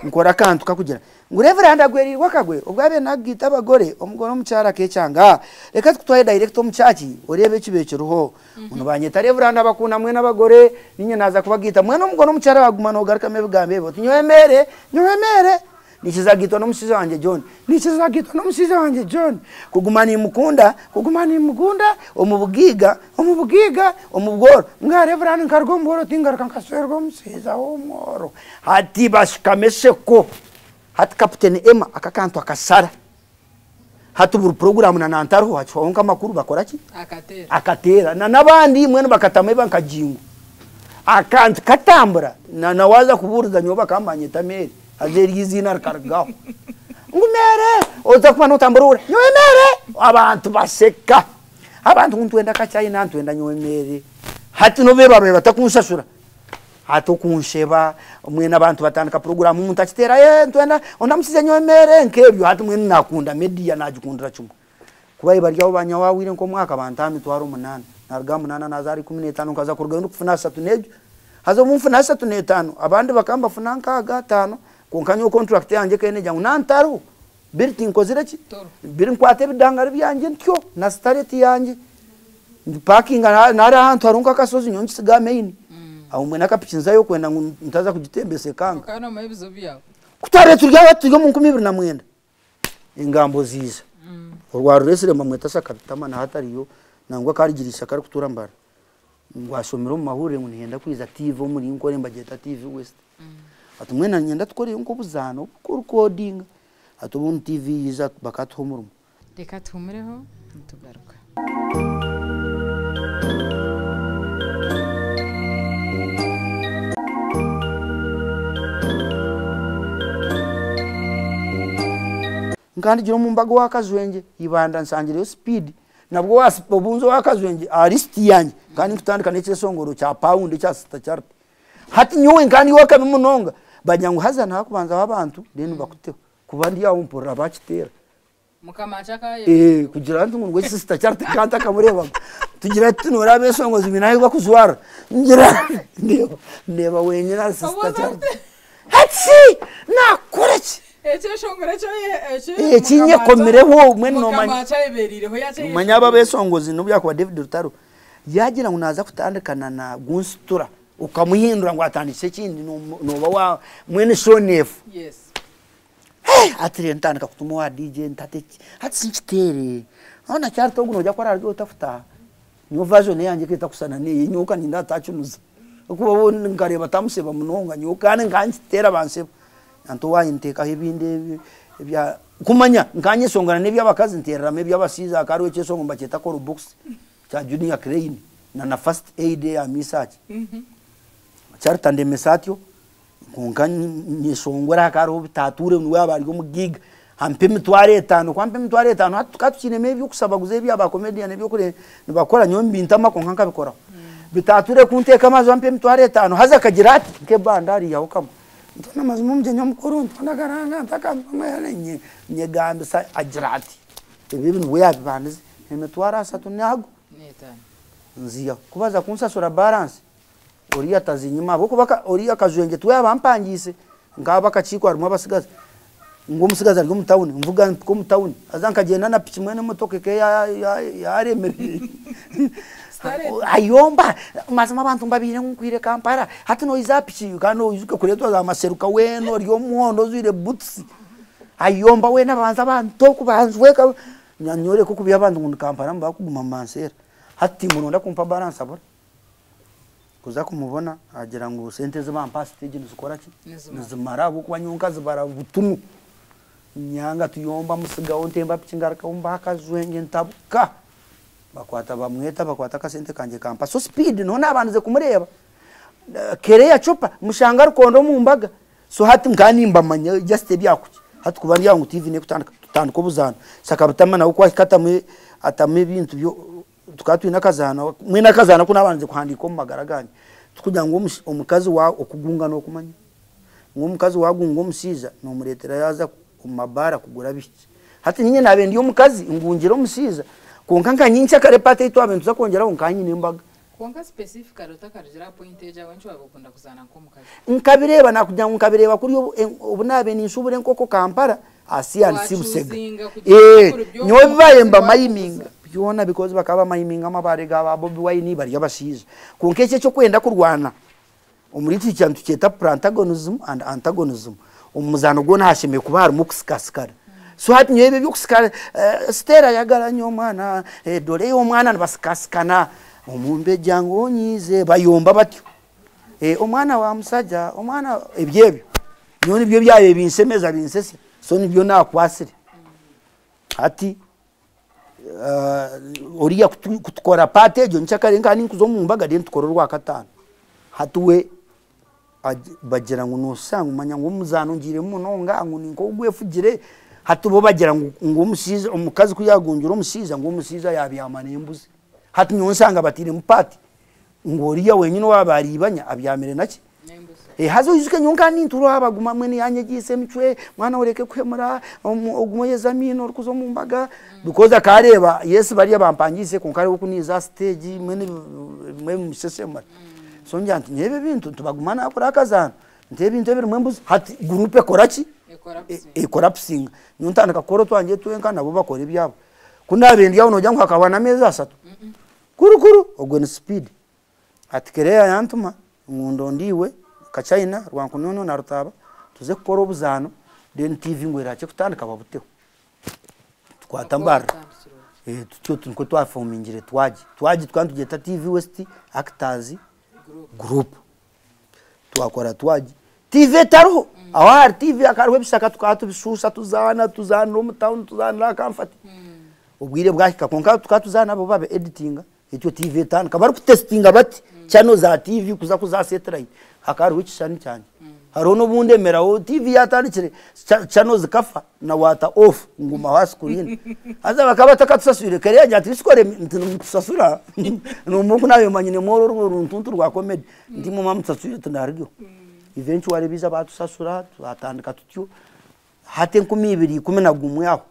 Nkore akantu kakugira ngu Reverand agwereirwe akagwe obu abaire naagaita abagore, omugore omukyara akekyanga. Reka tukutware direct omu church oreebe ekibaire kiriho. Ngu nibanyeta Reverand abakunda mbwenu abagore niinye naaza kubagaita. Mbwenu omugore omukyara waaguma noogarukamu ebigambo ebyo oti nyowe mere, nyowe mere. Nikiza kugaitwa n'omushaija wangye John, nikiza kugaitwa n'omushaija wangye John. Kuguma nimukunda, kuguma nimukunda omu bugaiga, omu bugaiga, omu bworo. Mbwenu Reverand nkaruga omu bworo tingaruka nkashwerwa omushaija w'omworo. Hati bashukama esheko. Hati Kaputeni Emma aka akantu akashara. Hati buri puroguraamu na nantariho hakihwaho nk'amakuru bakora ki? Akateera. Akateera. Na n'abandi mbwenu bakatamu eba nka jingo. Akantu katambura na na waaza kubuuriza nyowe bakaba nibanyeta Mary haza eryo eiziina rikarugaho. Ngu Mary! Oza kuba nootambura ohurira nyowe Mary! Abantu basheka. Abantu ngu nitwenda akachina, nitwenda nyowe Mary. Hati n'obu baabaire batakunshashura. Hati okunsheba, mbwenu abantu batandika puroguraamu omuntu akiteera ee nitwenda ondamukize nyowe mere nk'ebyo hati mbwenu naakunda media naagikundira kimwe. Ku baabaire bari aho banyawaahwire nk'omwaka bantaha emitwaro munaana, naaruga aha munaana naaza ahari 15 nkaza kurugayo ndikufuna ashatu n'egyo. Haza obu nfuna ashatu n'etaano abandi bakaba nibafuna nkaaga ataano kwonka nyowe contract yangye ekaba neegira ngu naaba ntariho biri tinkozire ki, biri nkwata ebidangari byangye ntyo na sitareti yangye Ngipakinga nari ahantu hariho nk'akashozi nyowe ngisiga aha main. Aho mbwenu akapiki nzayo kwenda ngu ntaza kugitembesa ekanga. Okaba noomanya ebizibu byawe. Ku twabaire turi aho turi omu 2009, engambo ziija. Orwa rureesire nibamweta Shakabitama na hati ariyo nangwa akaba arigira eishaka arikutuura Mbarara. Ngu ashomire omu mahurire ngu nihenda kwija TV omuri Nkore nibagyeta TV West. Ati mbwenu niinyenda tukoreyo nk'obuzaano bw'okurukodinga. Hati obundi TV yaija bakatuha omurimo. Reka tuhumureho nitugaruka. Nkandigira omu mbaga owa Kajwengye, Ibanda nshangireyo speed nabwo owa obunze owa Kajwengye aha list yangye nkaba ninkutandika n'ekyeshongoro kya pound ekya Sister Charity. Hati nyowe nkaba ndi ow'akabi munonga bagira ngu haza nihakubanzaho abantu then bakuteho. Kuba ndi aho mpurira bakiteera. Mukama akyaakayeera. Eh, kugira nti ngu sister Charity ka ntakamureebaga. Tugira tuti nooreeba abeeshongozi baine ahu bakujwara. Ngira ndeeba ndeeba wenyine ahari sister Charity. Hati naakora ki? Ekyeshongoro eki eki Eki nyekomireho mbwenu Mukama noomanya. akyayebereireho yaakyeyekomireho. Noomanya abo abeeshongozi n'obu yaakuba David Rutaro, yaagira ngu naaza kutandika na gunsitura, okamuhindura ngu atandikise ekindi nooba wa mbwenu shoneefu. Yes. Hati reero ntandika kutuma owa DJ nti hati eki hati sinkiteere hoona Charity ogu noija kukora ahari otakutaaha. Nyowe version eyangye ekaba etakushushana n'eye nyowe ka nindeeba atakinuza ahakuba bo nkareeba tamusheba munonga nyowe kandi nkaba nkiteera bansheba. Nti owaaye nteekaho ebindi ebi ebya kumanya nkaba nyeshongora n'eby'abakazi nteereramu eby'abashaija hakaba hariho ekyeshongoro nibakyeta call box kya Junior Crane na na first aid eya Misaki. Charity andemesa atyo. Kwonka nyeshongora hakaba hariho Bitature niwe yaaba ari omugaiga ampa emitwaro etaano, ku ampa emitwaro etaano hati tukaba tukiinemu eby'okushabaguza ebi aba comedian eby'okureeba nibakora nyowe nibintama kwonka nkabikoraho. Bitature kunteeka amaju ampa emitwaro etaano haza akagira ati nk'ebanda hariyaho kamwe nti amazima omugyenyi omukuru nti ndagaranga ntakamwe nyegambisa agira ati ebi ebi nibwo yaabibandize emitwaro ashatu n'ago nzihaho ku baaza kunshashura balance. Oriya atazinyima ahabw'okuba oriya Kajwengye tiwe yaaba ampangiise, nk'aba akakiiko harimu abatsigazi, ngu omutsigazi ari omu tawuni, nvuga mpika omu tawuni, haza nkagyenda na piki mbwenu emotoka ekaba yaremereire. Ayomba, mazima abantu mbabaire ngu nkwire Kampala, hati noija aha piki kandi oijuke kureetwa za masheruka weena ori omuhondo ojwaire butusi, ayomba weena abanza abantu oku banjweka, nyoreka okubi abantu ngu ndi Kampala nibakuguma nibanseera. Hati timuronda kumpa balance abura. Kuza kumubona agira ngu sente ezi bampa aha siteegi nizikora ki? Nizimara ahabw'okuba nyowe nkazibara butunu. Nyanga tuyomba mutsigaho ntemba piki ngarukaho mbaha akajwengye ntabuka. Bakwata bamweta bakwata akasente kangye kampa. So speed niho naabandize kumureeba. Kereya Chopa mushanga arikonda omu mbaga. So hati nkaba nimbamanya just ebyakuki. Hati kuba ndi aho ngu TV n'ekutandika tutandika obuzaano. Sakabutama nawe ku ahika atamu atamu ebintu byo. Tukaba twine akazaano, mbwenu akazaano aku naabandize kuhandiika omu magara gangye, tikugira ngu omukazi wa okugunga nookumanya? Ngu omukazi waagunga omushaija noomureetera yaaza omu mabaara kugura abishiki. Hati niinye naabaire ndi omukazi ngungire omushaija kwonka nka nyenkyakare paati ei twabaire nituza kwongyeraho nkaba nyine embaga. Kwonka specifically otakarugire aha point egyo ahabw'enki waaba okunda kuzaana nk'omukazi? Nkabireeba naakugira ngu nkabireeba kuri obu naabaire ninshuubura enkoko Kampala aha C&C Busega. Wachuzinga kugira Eeh, ngu buri nyowe omukazi ebi baabaire waakuguza. nibamayiminga byona because bakaba bamayiminga amabaare ga ba Bobi Wine bari abashaija. Kwonka eki eky'okwenda kurwana Omuri literature nitukyeta prantagonism and antagonism. Omu muzaano gwona hashemereire kuba harimu okusikasikana. So hati nyowe ebyo eby'okusika Stella ayagala nyo omwana, dore omwana nibasikasikana, omumbejja ngu onyiize, bayomba batyo. Omwana wa musajja, omwana ebyo ebyo. Nyowe nibyo ebyabaire binshemeza binsesya, so nibyo naakwatsire. Hati Oriya kutukora paati egyo nkyakare nkaba ninkuza omu mbaga then tukora orwakataano. Hati we bagira ngu noshusha ngu manya ngu omuzaano ngiiremu munonga ngu ninka ogwefugire, hati bo bagira ngu omushaija omukazi ku yaagungira omushaija ngu omushaija yaabyama n'embuzi. Hati nyowe nshanga batairemu paati ngu oriya wenyine owaaba ari ibanya abyamire naki? Haza oijuke nyowe nkaba nintuura owa baguma mbwenu yanyegyeise emicwe, mwana oreke kuhemura, ogume oyeze amaino orikuza omu mbaga, because akaba areeba yes bariya bampangiise kwonka hariho oku niiza aha siteegi mbwenu ebimwe bimusheshemura. So ngira nti nyowe ebi ebintu nti baguma nakora akazaano nti ebintu ebirimu embuzi hati guruupu ekora ki? Ekolapusinga. Nyowe ntandika kukora otwangye twenka nabo bakora ebyabo. Ku naabaire ndi aho noogira ngu hakahwa n'ameezi ashatu, kuru kuru ogwo ni sipiidi. Ati Kereya yantuma ngu ndonde iwe, Kachaina, Rwankunono na Rutaaba tuze kukora obuzaano then TV ngu erahakye kutandika babuteho. Tukwata Mbarara tutyo nikwo twafomingire Twagi. Twagi tukaba nitugyeta TV West Actors Group. Twakora Twagi. TV etariho, aho ahari TV hakaba hariho ebishaka tukaba tubishuusha tuzaana, tuzaanira omu tawuni, tuzaanira aha Comfort. Obwire bwahika kwonka tukaba tuzaana nabo babe editinga. Etyo TV etandika barikutesitinga bati channel za TV kuza kuza satellite hakaba hariho ekishushani kyangye. Hariho n'obundi emeraho TV yatandikire channel zikafa na wata off ngumaho aha screen. Haza bakaba batakatusaswire Kelly yagira ati bisikore nti nimutusasura nomu oku nabiire manyinemu orwo oruntuntu rwa comedy nti imwe mwamutusaswire tindarugeho. Eventually baija batusasura twatandika tutyo hati 2011 aho.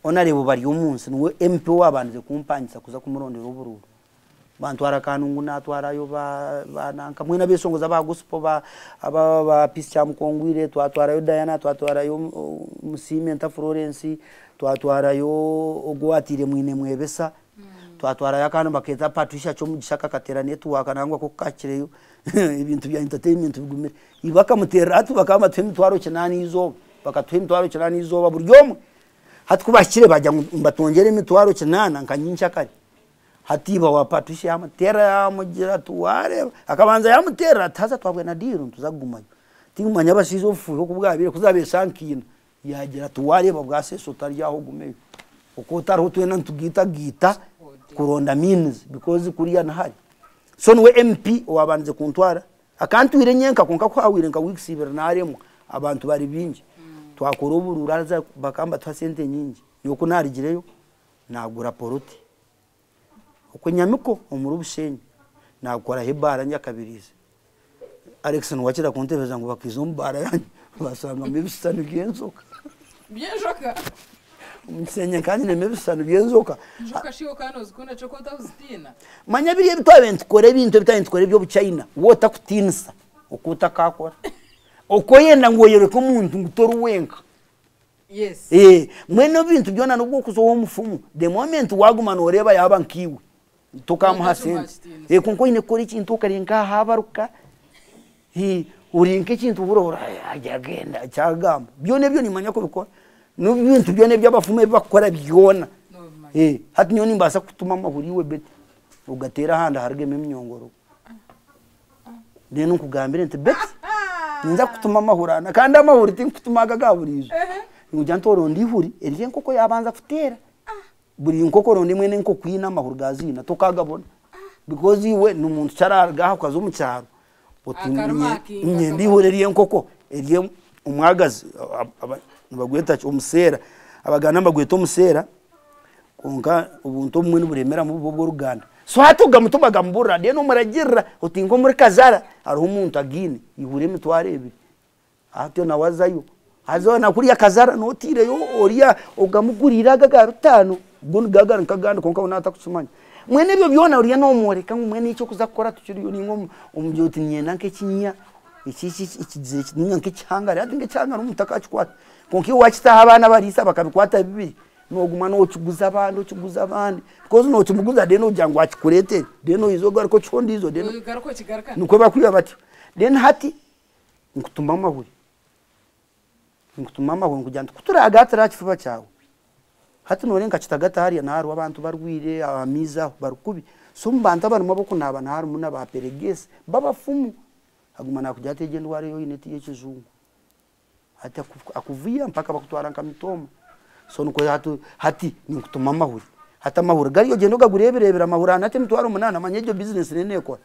Honourable Baryomunsi niwe MP owabandize kumpangisa kuza kumurondera oburuuru. Bantwara Kanungu natwarayo ba ba nanka mbwenu abeshongozi aba gospel ba aba ba Peace Kyamukongwire, twatwarayo Diana, twatwarayo Musiime Nta Florence, twatwarayo ogwo owatiire Mwine Mwebesa, twatwarayo akaana nibakeeta Patricia Kyomugisha akakateera network nangwa ko kahikireyo ebintu bya entertainment bigumire. Iba akamuteerera hati bakaba nibatuha emitwaro kinaana eizooba. Bakatuha emitwaro kinaana eizooba buri omwe. Hati ku bahikire baagira ngu nibatwongyera emitwaro kinaana nka nyenkyakare. Hati iba wa Patricia yaamuteerera yaamugira ati waareeba. Akabanza yaamuteerera ati haza twabwena diiru nituza kugumayo. Tikumanya abashaija obufuuhi oku bwabaire ku zaabaire eshaaha nka ina, yaagira ati waareeba bwaseesa otari aho ogumeyo. Oku otariho twena nitugaitagaita kuronda means because kuriya nihare. So niwe MP owaabandize kuntwara Akantwire nyenka kwonka ku hahwire nka weeks ibiri naremwa abantu bari bingi twakora oburuuru haza bakaba nibatuha sente nyingi nyowe ku narugireyo nagura poloti okwe Nyamiko omuri Bushenyi nakoraho ebaara Nyakabirizi Alex niwe akira kuntebeza ngu bakaiza omu baara yangye bashangamu ebishushani by'enjoka. By'enjoka? Omu kishengye nkaba nyinemu ebishushani by'enjoka. Enjoka shi iwe okaba noozikunda kyonka otakuzitiina? Manya biriya ebi twabaire nitukora ebintu ebi twabaire nitukora eby'obuchaina, waaba otakutiinisa oku otakaakora. Oku oyenda ngu oyoreke omuntu ngu tori wenka. Yes. Mbwenu ebintu byona n'obu orikuza ow'omufumu, the moment waaguma nooreeba yaaba nkaiwe, tokamuha sente. Kwonka oine kukora ekintu okare nk'aha haabaruka, ori nk'ekintu ohurira ori agyagenda kyagamba. Byona ebyo niimanya kubikora. N'ebintu byona eby'abafumu ebi barikukora byona. Hati nyowe nimbaasa kukutuma amahuri iwe Betty, ogateere ahandi harugemu eminyongoro. Then nkugambire nti Betty, ninza kukutuma amahuri ana kandi amahuri tinkukutuma aga aga buriijo. Ningira nti oronde eihuri ery'enkoko yaabanza kuteera. Buri nkoko oronde emwe n'enkoko ina amahuri gaazo ina tokagabona because iwe n'omuntu ki araruga aha akaza omu kyaro oti niinyenda eihuri ery'enkoko ery'omwagazi nibagweta ki omuseera abaganda nibagweta omuseera. Kwonka obuntu obumwe niburemeramu buba obw'oruganda. So hati ogamutuma gamuburira then omuragirira oti nk'omuri Kazara hariho omuntu agiine ihura emitwaro ebiri. Atyo nawe azayo. Haza na kuriya Kazara notiireyo oriya ogamuguriire ago aga bitaano, go nigaba gari nk'agandi kwonka we naaba atarikukimanya. Mbwenu ebyo byona oriyo nomworeka ngu mbwenu eki orikuza kukora tikiriyo ninga omugira oti niinyenda nk'ekinya ekigizire kiti ninga nk'ekihangare hati nk'ekihangare omuntu takakikwata. Kwonka iwe wakitaho abaana abariisa bakabikwata bibiri, noguma nokiguza abandi okiguza abandi because nokimuguza then ogira ngu akikuretere then oize ogaruke okihe ondiijo then Ogaruke okigarukane. Nikwo bakwiba batyo. Then hati nkutuma amahuri, nkutuma amahuri nkugira nti ku turaagatire aha kifuba kyawe, hati nooreeba nka Kitagata hariya niho hariho abantu barwaire aha maizi aho bari kubi, so omu bantu abarimu ab'okunaaba niho harimu na ba peregesi b'abafumu, aguma naakugira ati egi endwara ei oine ti y'ekijungu. Hati akuvuya mpaka bakutwara nka mitooma. So nikwo hati hati ninkutuma amahuri. Hati amahuri gariya ogyende ogagure ebireebire amahuri ana hati emitwaro munaana manya egyo bizinesi neyo neekora.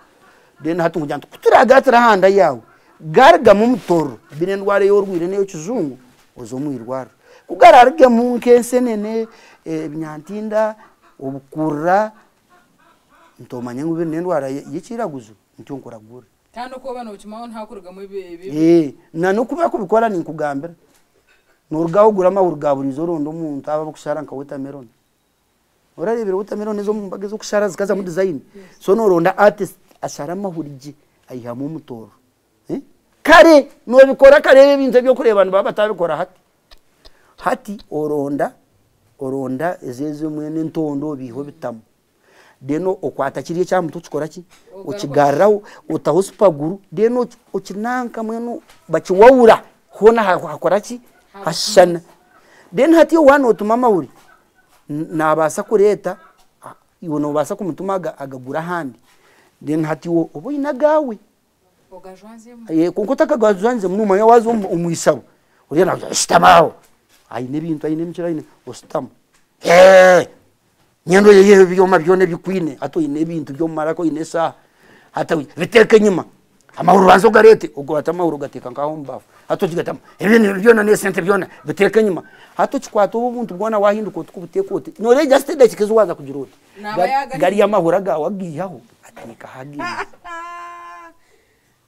Then hati nkugira nti ku turaagatire aha nda yaawe garugamu omutoororo biri endwara ei orwaire n'ey'ekijungu oze omu irwariro. Ku garaarugemu nk'ensenene, ebinyantinda, obukurura, ntoomanya ngu biri n'endwara y'ekiraguzo ntyo nkuragurire. Kandi oku oba nokimaho nihakurugamu ebi. Eeh na noku bakubikora ninkugambira. Noruga aho ogure amahuri ga buriijo oronde omuntu abo abakushara nka watermelon. Orarebire watermelon ezomu mbaga ezokushara zikazamu design? So noronda artist ashare amahuri gye aihamu omutooro. Kare nobikora kare ebi ebintu ebyokureba nibaba batabikora hati. Hati oronda oronda ezo ezimwe entondo obiiha obitamu. Then okwata kiriya ekya mutwe okikora ki? Okigaruraho, otaho supaguru, then okinanka mbwenu bakiwawura hoona hakora ki? Hashushana. Then hati iwe waaba nootuma amahuri, naabaasa kureeta, iwe noobaasa kumutuma agagure ahandi, then hati iwe obe oine agaawe. Kwonka otakagajwanzemu noomanya waaza omu ishabo, oriya naakugira ati shutama aho, aine ebintu aine emikira aine, oshutama. Nyowe oyiheho ebyoma byona ebi okwine, hati oine ebintu by'omu maraka oine eshaaha, hati biteeke enyima, amahuri banza ogareete, okwata amahuri ogateeka nk'aho omu baafu, hati ogigaitamu ebindi byona n'esente byona biteeke enyima, hati okikwata obu obuntu bwona waahinduka oti kubuteeka oti, nooreeba just edakiika ezi waaza kugira oti, Naaba yaagahiga. gariya amahuri agaawe agaihaho ateekaho agandi.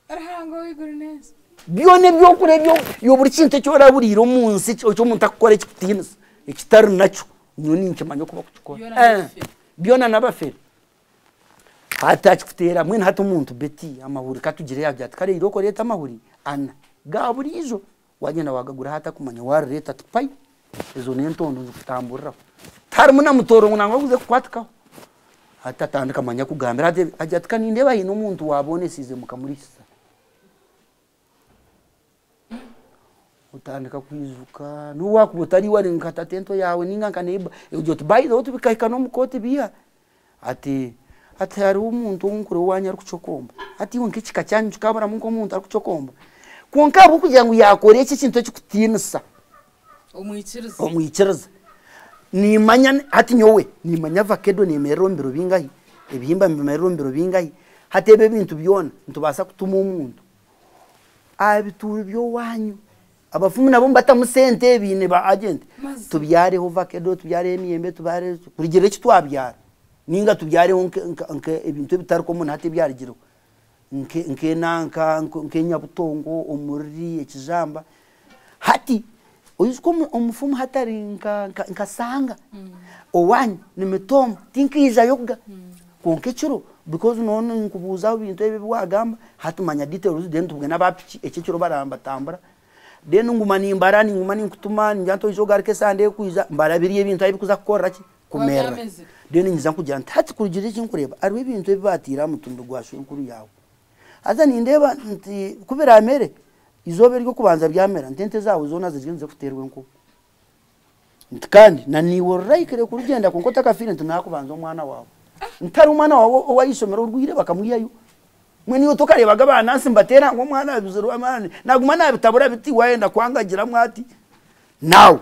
Ruhanga ow'eiguru n'ensi. Byona eby'okurya ebyo ebyo buri kintu eki orahuriire omu nsi eki omuntu arikukora ekikutiinisa ekitari nakyo nyowe ninkimanya oku barikukikora. Byona n'ebifere. Byona n'abafere. Hati akikuteera mbwenu hati omuntu Betty amahuri ka tugire yaagira ati kare irooko oreete amahuri ana ga buriijo wagyenda waagagura hati akumanya waarireeta ati pai ezo n'entondo nzikutamburiraho. Tiharimu na mutooro ngu nangwa guze kukwatikaho. Hati atandika manya kugambira hati agira ati ka nindeeba haine omuntu waabonesiize mukamuriisisa. Otandika kwijuka n'obu waakuba otari iwe ari nka tatento yaawe ninga nka neighbour, ogira oti by the way bikahika n'omu kooti biiha? Ati ati hariho omuntu ou nkureeba owaanyu arikucokomba. Hati iwe nk'ekika kyanyu kikaburamu nk'omuntu arikucokomba? Kwonka ahabw'okugira ngu yaakora eki ekintu ekikutiinisa, Omwikiriza. Omwikiriza. Nimanya hati nyowe nimanya vakedo nemerera omu biro bingahi, ebihimba nibimerera omu biro bingahi, hati ebi ebintu byona nitubaasa kutuma omuntu aha bituuru by'owaanyu. Abafumu nabo nibatamu sente baine ba agenti. Mazima. Tubyareho vakedo, tubyareho emiyembe, tubyareho kurugiirira eki twabyara ninga tubyareho nka ebintu ebitari common hati ebyarugireho nk'enanka, nk'enyabutongo, omuriri, ekijamba. Hati oijuke omufumu hati ari nka Sanga owaanyu ni Mitooma tinkaijayoga kwonka ekiro because nooba ninkubuuza ebintu ebi ebi waagamba hati manya details then tubwine aba piki eki ekiro baraba nibatambura then nguma nimbara ninguma ninkutuma ningira nti oije ogaruke esande erikwija mbara biriya ebintu ahu birikuza kukorera ki kumerera then nyija nkugira nti hati kurugiirira eki nkureeba hariho ebintu ebi baataire aha mutumbi gwa shwenkuru yaawe haza nindeeba nti ku biraamere Eizooba ery'okubanza ryamera, nti ente zaawe zoona zirye nize kuteerwa enkuba. Nti kandi na naiwe oriraikire kurugyenda kwonka otakafiire nti naakubanza omwana waawe. Nti hariho omwana waawe ow'ahaishomero orwaire bakamwihayo. Mbwenu iwe tokareebaga ba nansi nibateera ngu omwana abuzirwe amaani. Naaguma naabitabura biti waayenda kwangagiramu ati naawe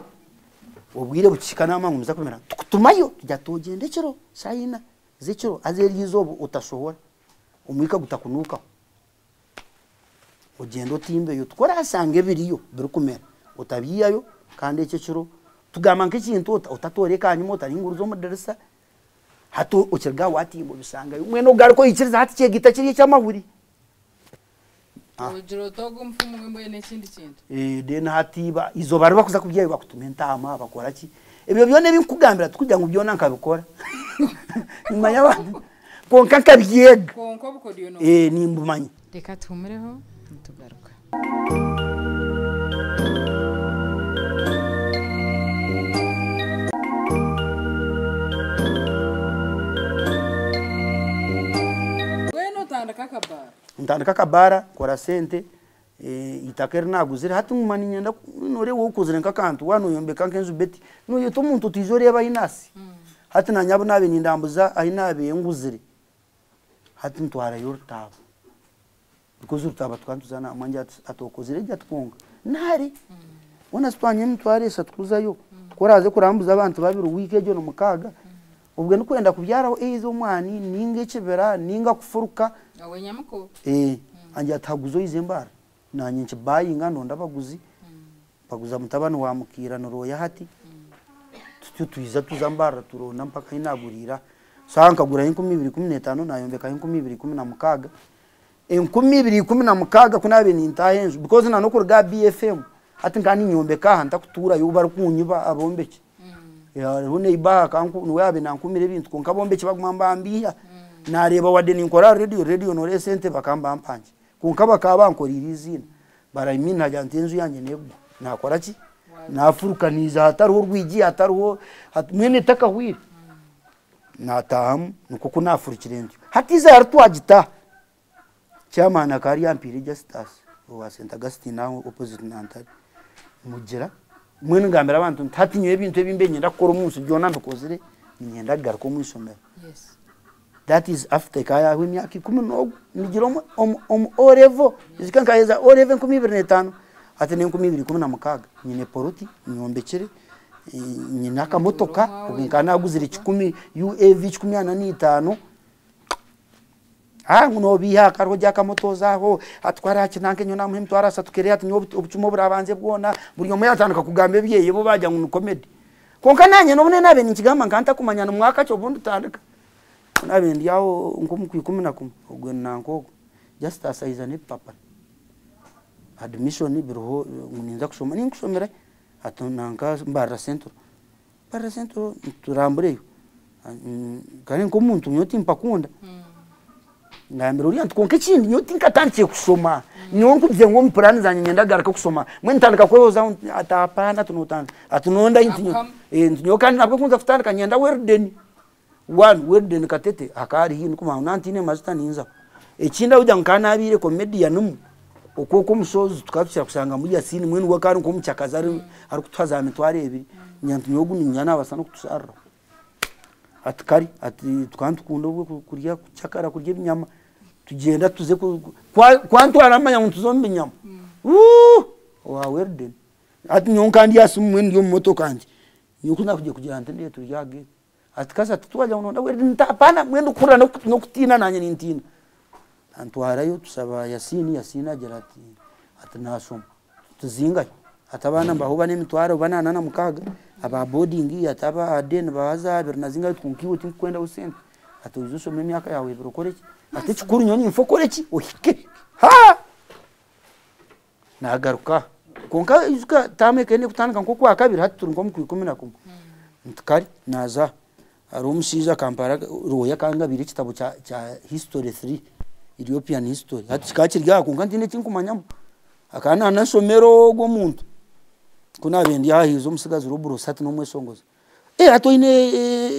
obwire bukihika naamanya ngu nibuza kumera tukutumayo tugira tuti ogyende ekiro shaaha ina z'ekiro haza eryo izooba otashohora omwika gutakunuukaho. Ogyende otimbeyo, ku orashanga ebiriyo birikumera otabyihayo kandi ekyo ekiro Tugamba nk'ekintu otatooreka ahanyima otaringuruza omu dirisa, hati okiriga aha watimba obishangayo. Mbwenu ogaruka oikiriza hati kyegita kiri eky'amahuri. Ogira oti ogu omufumu gwe mbwenu ekindi kintu. Then hati eizooba ribakuza kubyayo bakutuma entaama bakora ki. Ebyo byona ebi nkukugambira tikugira ngu byona nkabikora. Nimanya abantu kwonka nkabyega. Kwonka obukodyo noobumanya. Nimbumanya. Reka tuhumureho nitugaruka. Mbwenu otandika akabaara. Ntandika akabaara nkora sente, eitaka eri naaguzire hati nguma niinyenda nooreeba waaba okozire nk'akantu waaba nooyombeka nk'enju Betty, nooyeta omuntu oti ija oreebe ahi naasi. Hati naanye abu naabaire nindambuza ahi naabaire nguzire, hati ntwarayo orutaaba. Because orutaaba tukaba nituzaana hamwe angira ati ati okozire gye ati kwonka nari hoona sitwanywa emitwaro eshatu kuzayo ku oraaze kurambuza abantu babiri wiiki egyo nimukaaga obwe nikwenda kubyaraho either omwani ninga ekibira ninga kufuruka. Awe nyamuko. Angira ati haguza oize Mbarara nanye nkibayinga ndonde abaguzi baguza mutabani wa Mukiira ni lawyer hati tutyo twiza tuza Mbarara turonda mpaka ahi naguriire aha. So aha nkaguraho 2015 nayombekaho 2016. 2016 ku naabaire nintaaha enju because na n'okuruga aha BFM hati nkaba ninyombeka aha ntakutuurayo barikunyiba abombeki. Hariho neighbour aha akanku niwe yaabaire nankuumira ebintu kwonka abombeki baguma nibambiiha. Naareeba wadde ninkora aha radio, radio nooreeba esente bakaba nibampangye. Kwonka bakaba bankoreire eiziina barayimiina naagira nti enju yangye neegwa. Naakora ki? Naafuruka naija hatariho orwigi hatariho mbwenu etakahwire. Naataahamu nikwo ku naafurukire ntyo. Hati eizooba ri twagitaaha, chairman akaba ari ampiire Justus owa St Augustine aho opposite Nantare, mugira mbwenu ngambira abantu nti hati nyowe ebintu ebi mbaire niinyenda kukora omu nsi byona mbikozire, niinyenda kugaruka omu ishomero. That is after ekaba yaahwa emyaka ikumi n'ogwo, nigira omu O level, ijuka nkaheza O level 2005, hati n'enkumi ibiri ikumi na mukaaga, nyine poloti, nyombekire, nyine akamotoka, obwe nkaba naguzire kikumi UAV 45, Ah ngu nobiiha kariho rya akamotozi aho, hati ku araakina nka nyowe namuha emitwaro ashatu kere ati nyowe obucumu oburabanze bwona, buri omwe yatandika kugamba ebyeye bo baagira ngu ni comedy. Kwonka naanye n'obu naabaire ninkigamba nkaba ntakumanya ni mwaka ki obu nditandika. Ku naabaire ndi aho nk'omu kwa ikumi na kumwe, ogwo nanka ogwo, Justus aija n'ebipapura, admission biriho ngu ninza kushoma, ninkushomera hi? Ati nanka Mbarara Central. Mbarara Central turambureyo. Kare nk'omuntu nyowe timpakunda. Ngambira oriya nti kwonka ekindi nyowe tinkatandikire kushoma. Nyowe nkugizire ngu omu puraani zangye niinyenda kugaruka kushoma. Mbwenu ntandika kwehozaho nti ati apaana ati notandika. Ati nonda hi nti nyowe kandi nabwo kunza kutandika niinyenda Weldon. One, Weldon Katete akaba ari haihi ndikumanya ngu naaba ntaine majuta ninzaho. Ekindi ahabw'okugira ngu nkaba naabaire comedian mu, okwo okwo omushozi tukaba tukira kushangamu Yasin mbwenu we akaba ari nk'omukyakazi arikutuha za mitwaro ebiri, ngira nti nyowe ogu niinyija naabaasa n'okutushariraho. Ati kare, ati tukaba nitukunda obwo kurya kukyakara kurya ebinyama, tugyenda tuze ku kwantwara amanya ngu nituza omu binyama, wuuh owa Weldon. Hati nyowe nkaba ndi aha simu mbwenu ndi omu motoka nti nyowe ku naakugiye kugira nti ndeebe turi aha gate. Ati kaza titwagira ngu nonda Weldon nti hapana mbwenu ndikuhurira n'okutiina nanye nintiina. Antwarayo tushaba Yasin, Yasin agira ati ati nashoma tuzingayo ati abaana mbaha oba n'emitwaro oba naana na mukaaga aba boarding ati aba day nibaha za abiri na zingahi kwonka iwe tinkukwendaho sente ati oije oshome emyaka yaawe ebiri okore ki ati ekikuru nyowe ninfa okore ki ohike haa. Naagaruka kwonka ijuka taamu ekaba eine kutandika nk'okwakabiri hati turi nk'omu kwikumi na kumwe. Nti kare naaza aha. Hariho omushaija akampara rooya akangabiire ekitabo kya kya history three, Ethiopian history. Hati kikaba kiri aha kwonka ntihaine eki nkumanyamu. Akaba naananshomera ogwo omuntu. Ku naabaire ndi aha haija omutsigazi Roburosi hati n'omweshongozi. Ee hati oine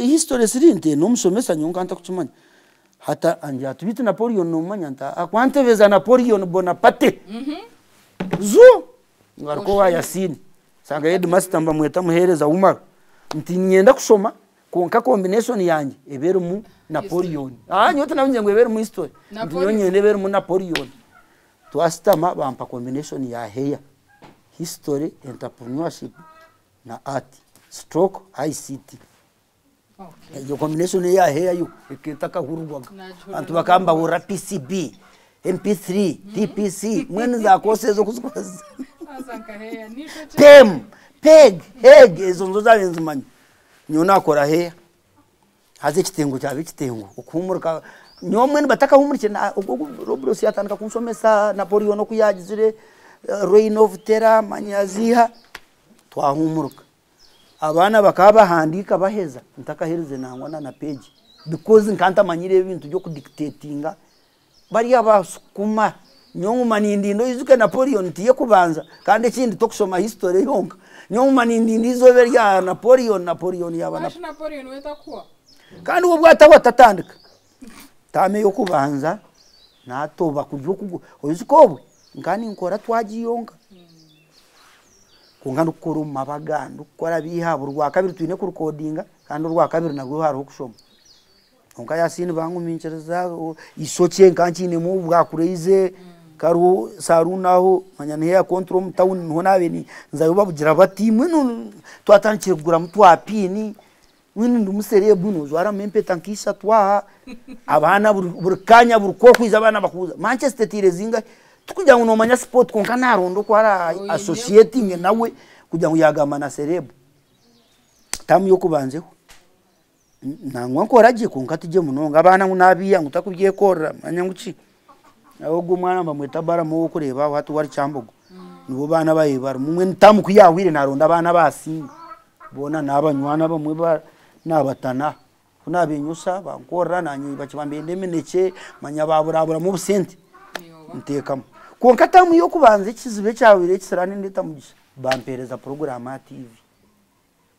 history three? Nti n'omushomesa nyowe nkaba ntakukimanya. Hati angira ati beitu Napoleon nomumanya? Nti aa kwantebeza Napoleon Bonaparte. Zu! Ngaruka owa Yasini nshanga headmaster nibamweta Muheereza Umar. Nti niinyenda kushoma kwonka combination yangye ebe erimu Napoleon. Aa nyowe tinabugire ngu ebe erimu history, nti nyowe niinyenda ebe erimu Napoleon. Twashutama bampa combination ya HEA, History, Entrepreneurship na Art stroke ICT. Egyo combination eya heya yo ekaba etakahurirwaga. Abantu bakaba nibahurira PCB, MP3, TPC, mbwenu za course ezo oku zikuba ziri. PEM, Peg, heg, ezo nizo zaabaire nzimanya. Nyowe naakora heya. Haza ekitengo kyaba ekitengo, okuhuumurika, nyowe mbwenu batakahuumurikire, na- ogwo ogu Robros yaatandika kunshomesa Napoleon oku yaagizire, Reign of Terror, manya ziiha, twahuumurika. Abaana bakaba bahandiika baheza ntakaherize nangwa na na page because nkaba ntamanyire ebintu by'okudictatinga. Bariya basukuma nyowe nguma nindinda oijuke Napoleon tiyo ekubanza kandi ekindi tokushoma history yonka. Nyowe nguma nindinda eizooba erya Napoleon, Napoleon yaaba na. Washi Napoleon we takuhwa? Kandi we obu atahwa tatandika. Taama ey'okubanza natoba kurya okugu oijuke obwe nkaba ninkora twagi yonka. Kwonka ndikukora omu mabaga, ndikukora biiha, buri rwakabiri twine kurikodinga kandi orwakabiri narwo hariho okushoma. Kwonka Yasini banguminkiriza, eishokye nkaba nkiinemu obwakureize, kariho saruuni aho manya ni hair control omu tawuni niho naabaire nzayo babugira bati mbwenu twatandikire kuguramu twapiini, mbwenu ndi musereebu noojwaramu empeta nka ishatu aha, abaana buri kaanya buri ku orikwija abaana bakubuuza Manchester etaire zingahi? Tikugira ngu noomanya sipooti kwonka naaronda oku ara associatinge nawe kugira ngu yaagamba na sereebu. Taamu y'okubanza ehwa. Nangwa nkora gye kwonka tigye munonga abaana ngu nabiiha ngu takubyekorera manya ngu ki ogwo omwana nibamweta Balamu ow'okureeba aho hati we ari Kyambogo nibo baana ababaire barimu mbwenu taamu ku yaahwire naronda abaana abasinga boona nabanywana abamwe nabatana aha ku nabenyosa bankorera nanye bakiba nibenda eminekye manya baburaburamu obusente nteekamu kwonka taamu y'okubanza ekizibu ekyabaire ekisiraani ndeeta mugisha bampereza puroguraamu aha tiivi.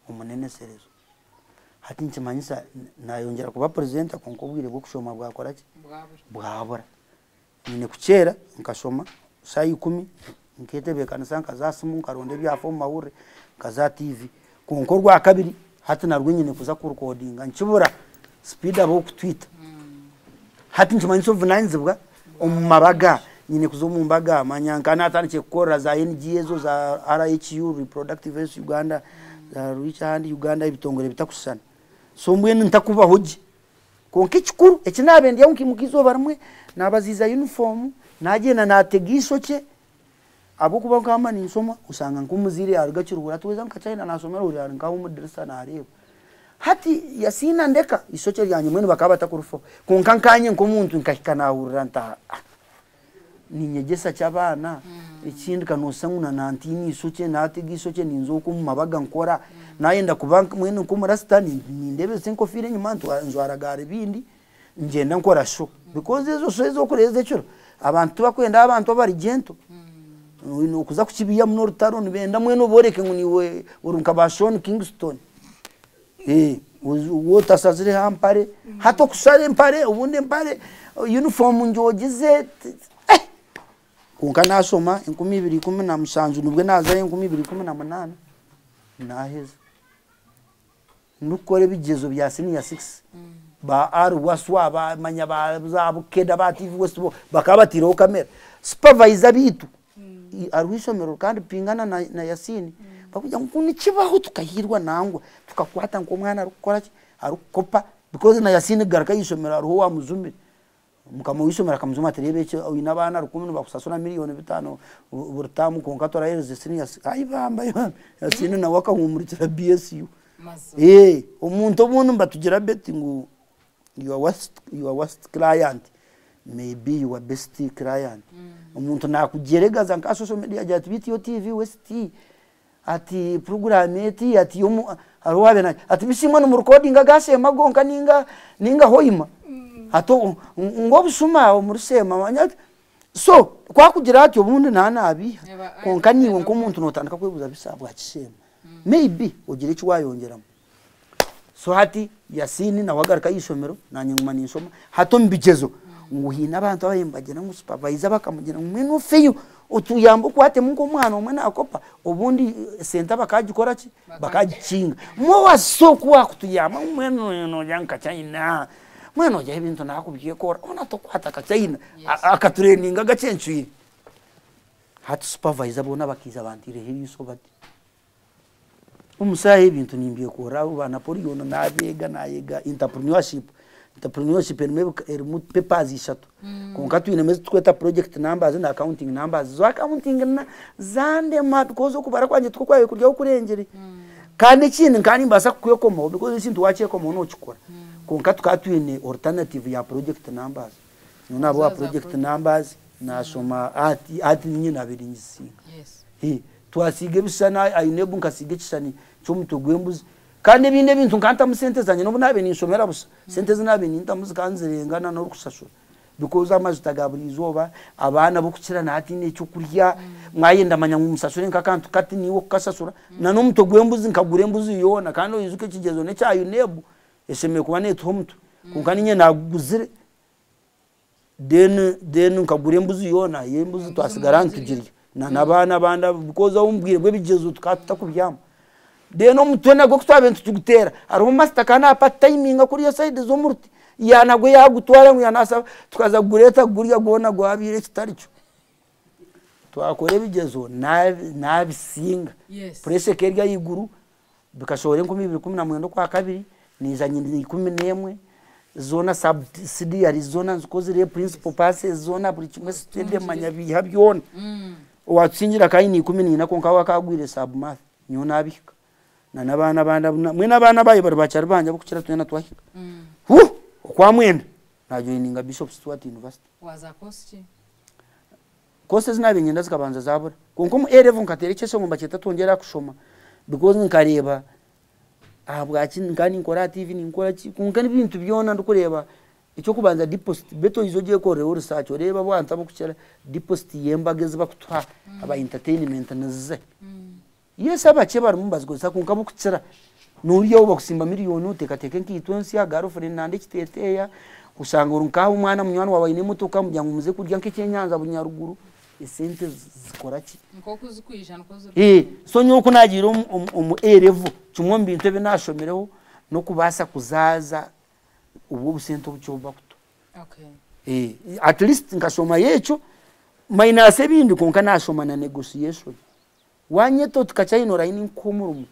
Omuneneserezo. Hati nikimanyisa nayongyera kuba presenter kwonka obwire bw'okushoma bwakora ki? Bwabura. Nyine kukyera nkashoma shaaha ikumi nketebeekanisa nkaza aha simu nkaronda ebyafa omu mahurire nkaza aha TV. Kwonka orwakabiri hati narwo nyine kuza kurukodinga nkibura sipiidi ab'okutwita. Hati nikimanyisa obuvunanizibwa omu mabaga, nyine kuza omu mbaga manya nka natandikire kukorera za NGO ezo za RHU, Reproductive Health Uganda, za Reach Hand Uganda ebitongore bitakushushana. So mbwenu ntakubaho gye. Kwonka ekikuru eki naaba ndi aho nkimuka eizooba rimwe nabaziiza uniform nagyenda natega eishokye ahabw'okuba nkaba mba ninshoma oshanga nk'omuzaire yaruga Kiruhura ati weeza nka China nashomera ohurira ari nkaho omu dirisa nareeba. Hati Yasiina ndeka, eishokye ryangye mbwenu bakaba batakurifaho. Kwonka nkaanye nk'omuntu nkahika naahurira nti aa niinyegyesa ki abaana? Ekindi ka nooshusha ngu na nantiina eishokye, naatega eishokye ninza okwo omu mabaga nkora. Naayenda kuba mbwenu nk'omurasita nindeebesa enkofiira enyima njwara garubindi ngyenda nkora show. Because ezo show ezi orikureeba ez'ekiro, abantu tibakwenda abantu abari gentle. Okuza kukibiihamu n'orutaro nibenda mbwenu obooreke ngu niiwe ori nka ba Sean Kingston. Waaba otasazire aha mpare, hati okushara empare obundi empare yunifoomu ngyogize, kwonka naashoma 2017 nibwo naazayo 2018 naaheza. Ndikukora ebigyezo bya siniya sikisi, ba Ali Waswa ba manya ba za Bukeda ba TV West bo bakaba bataireho kamera. Supervisor biitu hariho eishomero kandi Pingana na Yasini bakugira ngu nikibaho tukahiirwa nangwa tukakwata nk'omwana arikukora ki arikukopa because na Yasini kugaruka aha ishomero hariho owamujumire. Mukama w'eishomero akamujuma ati, Reeba eki, oine abaana rukumi nibakusasura miriyoni bitaano buri taamu kwonka toraheereza siniya si-. Ai bambe ai bambe! Yasiini nawe akahuumurikira BSU. Ee, omuntu obundi nibatugira Betty ngu your worst, your worst client may be your best client. Omuntu naakugyeregaza nka social media agira ati beitu yo TV West Ati puroguraamu eti ati omu hariho owaabaire naagira ati bisi imwe nimurikodinga aga Sheema gonka ninga ninga Hoima? Ati ngu obushuma omuri Sheema manya ati so ku akugira atyo obundi naaba naabiiha kwonka naiwe nk'omuntu nootandika kwebuuza bisi ahabwaki Sheema? Maybe ogire eki waayongyeramu. So hati Yasini nawe agaruka aha ishomero nanye nguma ninshoma hati omu bigyezo ngu haine abantu ababaire nibagira ngu supervisor bakamugira ngu mbwenu ofeyo otuyambe okwatemu nk'omwana omwe nakopa obundi esente bakagikora ki bakagikinga more so ku wakutuyamba ngu mbwenu nogira nka China mbwenu nogira ebintu nakubyekora hoona tokwata ka China akatureninga gakyencwire hati supervisor boona bakaija bantaireho eriisho bati. Omu shaaha ebintu nimbyekorera abo ba Napoleon nabeega nayega entrepreneurship. Entrepreneurship erimu erimu papers ishatu. Kwonka twinemu ezi turikweta project numbers na accounting numbers. Zo accounting na zandema because okubara kwangye tikwo kwabaire kuri ahu kurengire. Kandi ekindi nkaba nimbaasa kukwekomaho because ekintu wakyekomaho nokikora. Kwonka tukaba twine alternative ya project numbers. Nyowe naaba owa project numbers, nashoma art, art niinye nabaire ningisiiga. Twasiiga ebishushani, UNEB nkasiiga ekishushani ky'omutwe gw'embuzi. Kandi ebindi ebintu nkaba ntamu sente zangye n'obu naabaire ninshomera busha, sente ezi naabaire nintamu zikaba nizirengana n'orikushashura because amajuta ga buri izooba, abaana b'okukira naaba ataine ekyokurya, mwayenda manya ngu mushashure nk'akantu kati niiwe okukashashura. Na n'omutwe gw'embuzi nkagura embuzi yoona kandi oijuke ekigyezo n'ekya UNEB eshemereire kuba neetuha omutwe kwonka niinye naaguguzire. Then then nkagura embuzi yoona, embuzi twasigara nitugirya na n'abaana abandi abo because omu bwire bw'ebigyezo tukaba tutakubyama. Then omutwe nagwo ku twabaire nituguteera, hariho master akaba naapa timinga kuriya sayidi z'omu ruti, ya nagwo yaagutwara ngu yanaasaba, tukaza kugureeta kugurya gwona gwabaire ekitarikyo. Twakora ebigyezo naabisinga, pressure ekaba eri ahaiguru. Bikashohora 2019 Okwakabiri, naija nyine 11, zoona subsidiaries zoona nzikozire, principal passes zoona buri kimwe steady manya biiha byona. Owatusingira akaba aine 14 kwonka we akaba agwire sub math, nyowe nabihika. Na n'abaana abandi abu mbwenu abaana abaye bari bakyari bangye ab'okukira twena twahika. Huh! Okwamwenda najoininga Bishop Stuart University. Waaza course ki? Course ezi naabaire niinyenda zikabanza zaabura. Kwonka omu A level nkateera ekyeshongo nibakyeta twongyere aha kushoma because nkareeba ahabwaki nkaba ninkora aha TV ninkora ki kwonka ebintu byona ndikureeba eky'okubanza deposit beitu oije ogyekorereho research oreebe abantu ab'okukira deposit y'embaga ezi bakutuha aba entertainment niziza. Yes abakye barimu nibazikozesa kwonka ab'okukira norya aho bakusimba miriyoni oteekateeka enkaito ensya, girlfriend nanda ekiteteeya, oshanga ori nk'aha omwana munywani waawe aine emotoka mugira ngu muze kurya nk'ekyenyanja bunyaruguru, esente zikora ki? Nk'oku zirikwija nikwo zirikugyenda. So nyowe ku naagiire omu A level, kimwe omu bintu ebi naashomireho n'okubaasa kuzaaza obwo obusente obukye obu bakutuha. At least nkashomayo ekyo, minus ebindi kwonka naashoma na negotiation. Waanyeta oti Kachaina orahi ninkuha omurimo,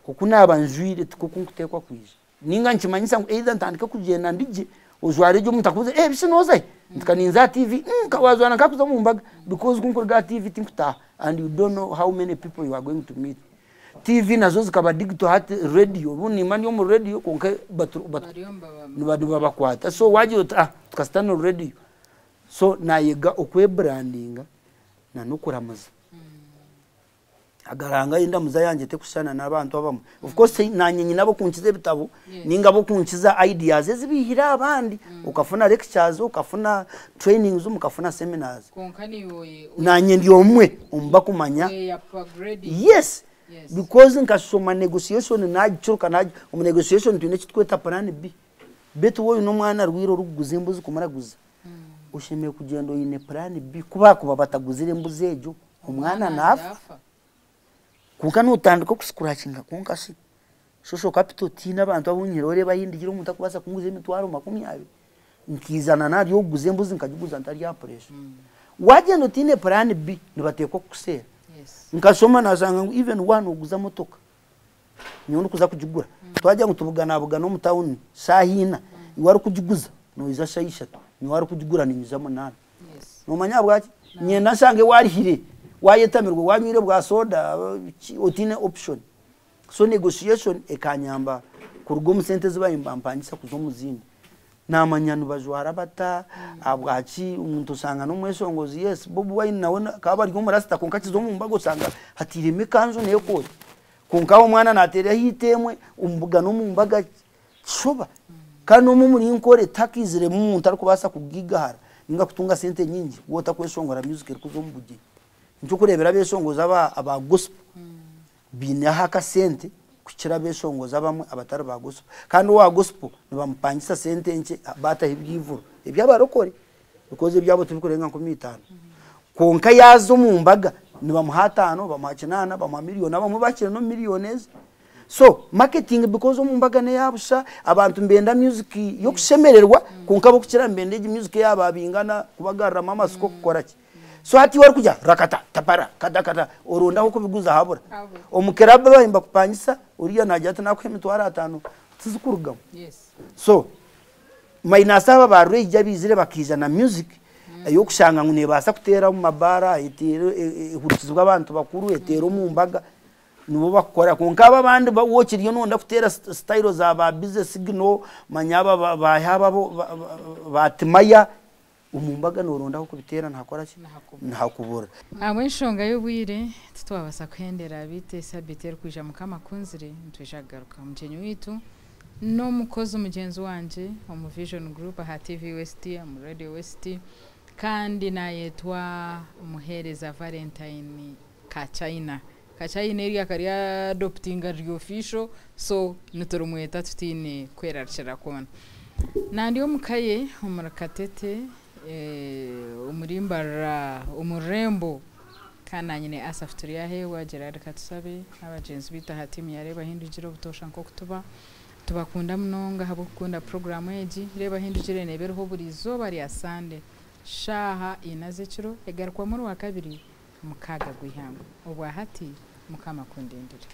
oku naaba njwaire tikwo oku nkuteekwa kwija. Nainga nikimanyisa ngu either ntandike kugyenda ndi gye, ojware gye omuntu akubuuze ee bisi nooza hi? Nti ka ninza aha TV, mm ka waajwara nk'akuza omu mbaga because ku nkuruga aha TV tinkutaaha and you don't know how many people you are going to meet. TV nazo zikaba digital hati radio, obundi nimba ndi omu radio kwonka batu batu Bariyo nibaba nibabakwata so waagira oti ah kasita ni radio. So naayega okwebrandinga na n'okuramuza. Agaranga endamuza yangye tekushushana n'abantu abamwe. Of course nanye nyine ab'okunkiza ebitabo ninga ab'okunkiza ideas ezi baihire aha bandi. Okafuna lectures, okafuna trainings, mukafuna seminars. Kwonka naiwe oye Nanye ndi omwe omu bakumanya. oye upgrading. Yes, Yes. because nkashoma negotiation nagicuruka nagi omu negotiation twine eki tukweta plan B. Beitu waaba oine omwana arwaire orikuguza embuzi kumuraguza, Oshemereire kugyenda oine plan B ku baakuba bataguzire embuzi egyo omwana naafa. Kwonka nootandika okuscratchinga kwonka shi social capital tihaine abantu abu nyine oreeba ahu ndigire omuntu arikubaasa kunguza emitwaro 20 nkaija na nari okuguza embuzi nkagiguza ntari aha pressure. Waagyenda otaine plan B nibateekwa kukuseera. Nkashoma naashanga ngu even waaba nooguza motoka Nyowe ndikuza kugigura. Twagira ngu tubuganabugane omu tawuni shaaha ina, iwe arikugiguza noija shaaha ishatu, nyowe arikugigura niinyija munaana. Noomanya ahabwaki? Niinyenda nshange waarihire, waayetamirwe, waanywire bwa soda, ki, otaine option. So negotiation ekanyamba kuruga omu sente ezi baabaire nibampangisa kuza omu zindi. Naamanya nibajwara bata, ahabwaki omuntu oshanga n'omweshongozi, yes Bobi Wine nawe akaba ari omurasita kwonka akiza omu mbaga oshanga hatairemu ekanju n'ekooti. Kwonka aho omwana naateera hiiti emwe omubugana omu mbaga kishoba. Kandi omwe omuri Nkore tihakaiziremu muntu arikubaasa kugaigahara ninga kutunga sente nyingi waaba otakweshongora music erikuza omu bugyenyi. Nikyo orikureebera abeeshongozi aba aba gospel baineho akasente kukira abeeshongozi abamwe abatari ba gospel. Kandi owa gospel nibamupangisa sente nkye baataho eby'eivuro eby'abarokore because ebyabo tibikurenga 5000. Kwonka yaaza omu mbaga nibamuha ataano, bamuha kinaana, bamuha miriyoni, abamwe bahikire n'omu miriyoni ezi. So marketing because omu mbaga n'eya busha, abantu nibenda music y'okushemererwa kwonka ab'okukira nibenda egi music eya baabingana kubagaruramu amatsiko kukora ki. So hati iwe orikugira rakata, tapara, kata kata, oronda ah'okubiguza habura. Omu club baabaire nibakupangisa, oriya naagira ati naakuha emitwaro ataano tizikurugamu. So. Minus aba ba Rage abaizire bakaija na music ey'okushanga ngu neebaasa kuteera omu mabaara, eteere ehurikizibwe abantu bakuru, eteere omu mbaga, nibo bakukora. Kwonka abo abandi waaba okiriyo nooyenda kuteera sitayiro za ba Busy Signal, manya aba baahi aba ba Timaya, omu mbaga nooronda ah'okubiteera nihakora ki? Nihakubura. Ahabw'enshonga y'obwire, titwabaasa kuhendera beitu esabiiti erikwija Mukama akunzire nitwija kugaruka. Omugyenyi waitu N'omukozi mugyenzi wangye omu Vision Group aha TV West, omu Radio West kandi nayetwa Muheereza Valentine Kachina. Kachina eryo akari adoptinga riri official so niturimweta tutaine kwerarikirira kwona. Nandi omu ka ye omuri Katete omuri Mbarara omu rurembo kandi naanye ni Asaph Turyaheebwa, Gerard Katusabe n'abagyenzi baitu aha tiimu ya Reeba Hindugire obutoosha nk'oku tuba. Tubakunda munonga ahabw'okukunda puroguraamu egi. Reeba Hindugire neeba eriho buri izooba rya Sande shaaha ina z'ekiro egarukwamu Orwakabiri mukaaga gw'eihangwe. Obwa hati Mukama akundindire.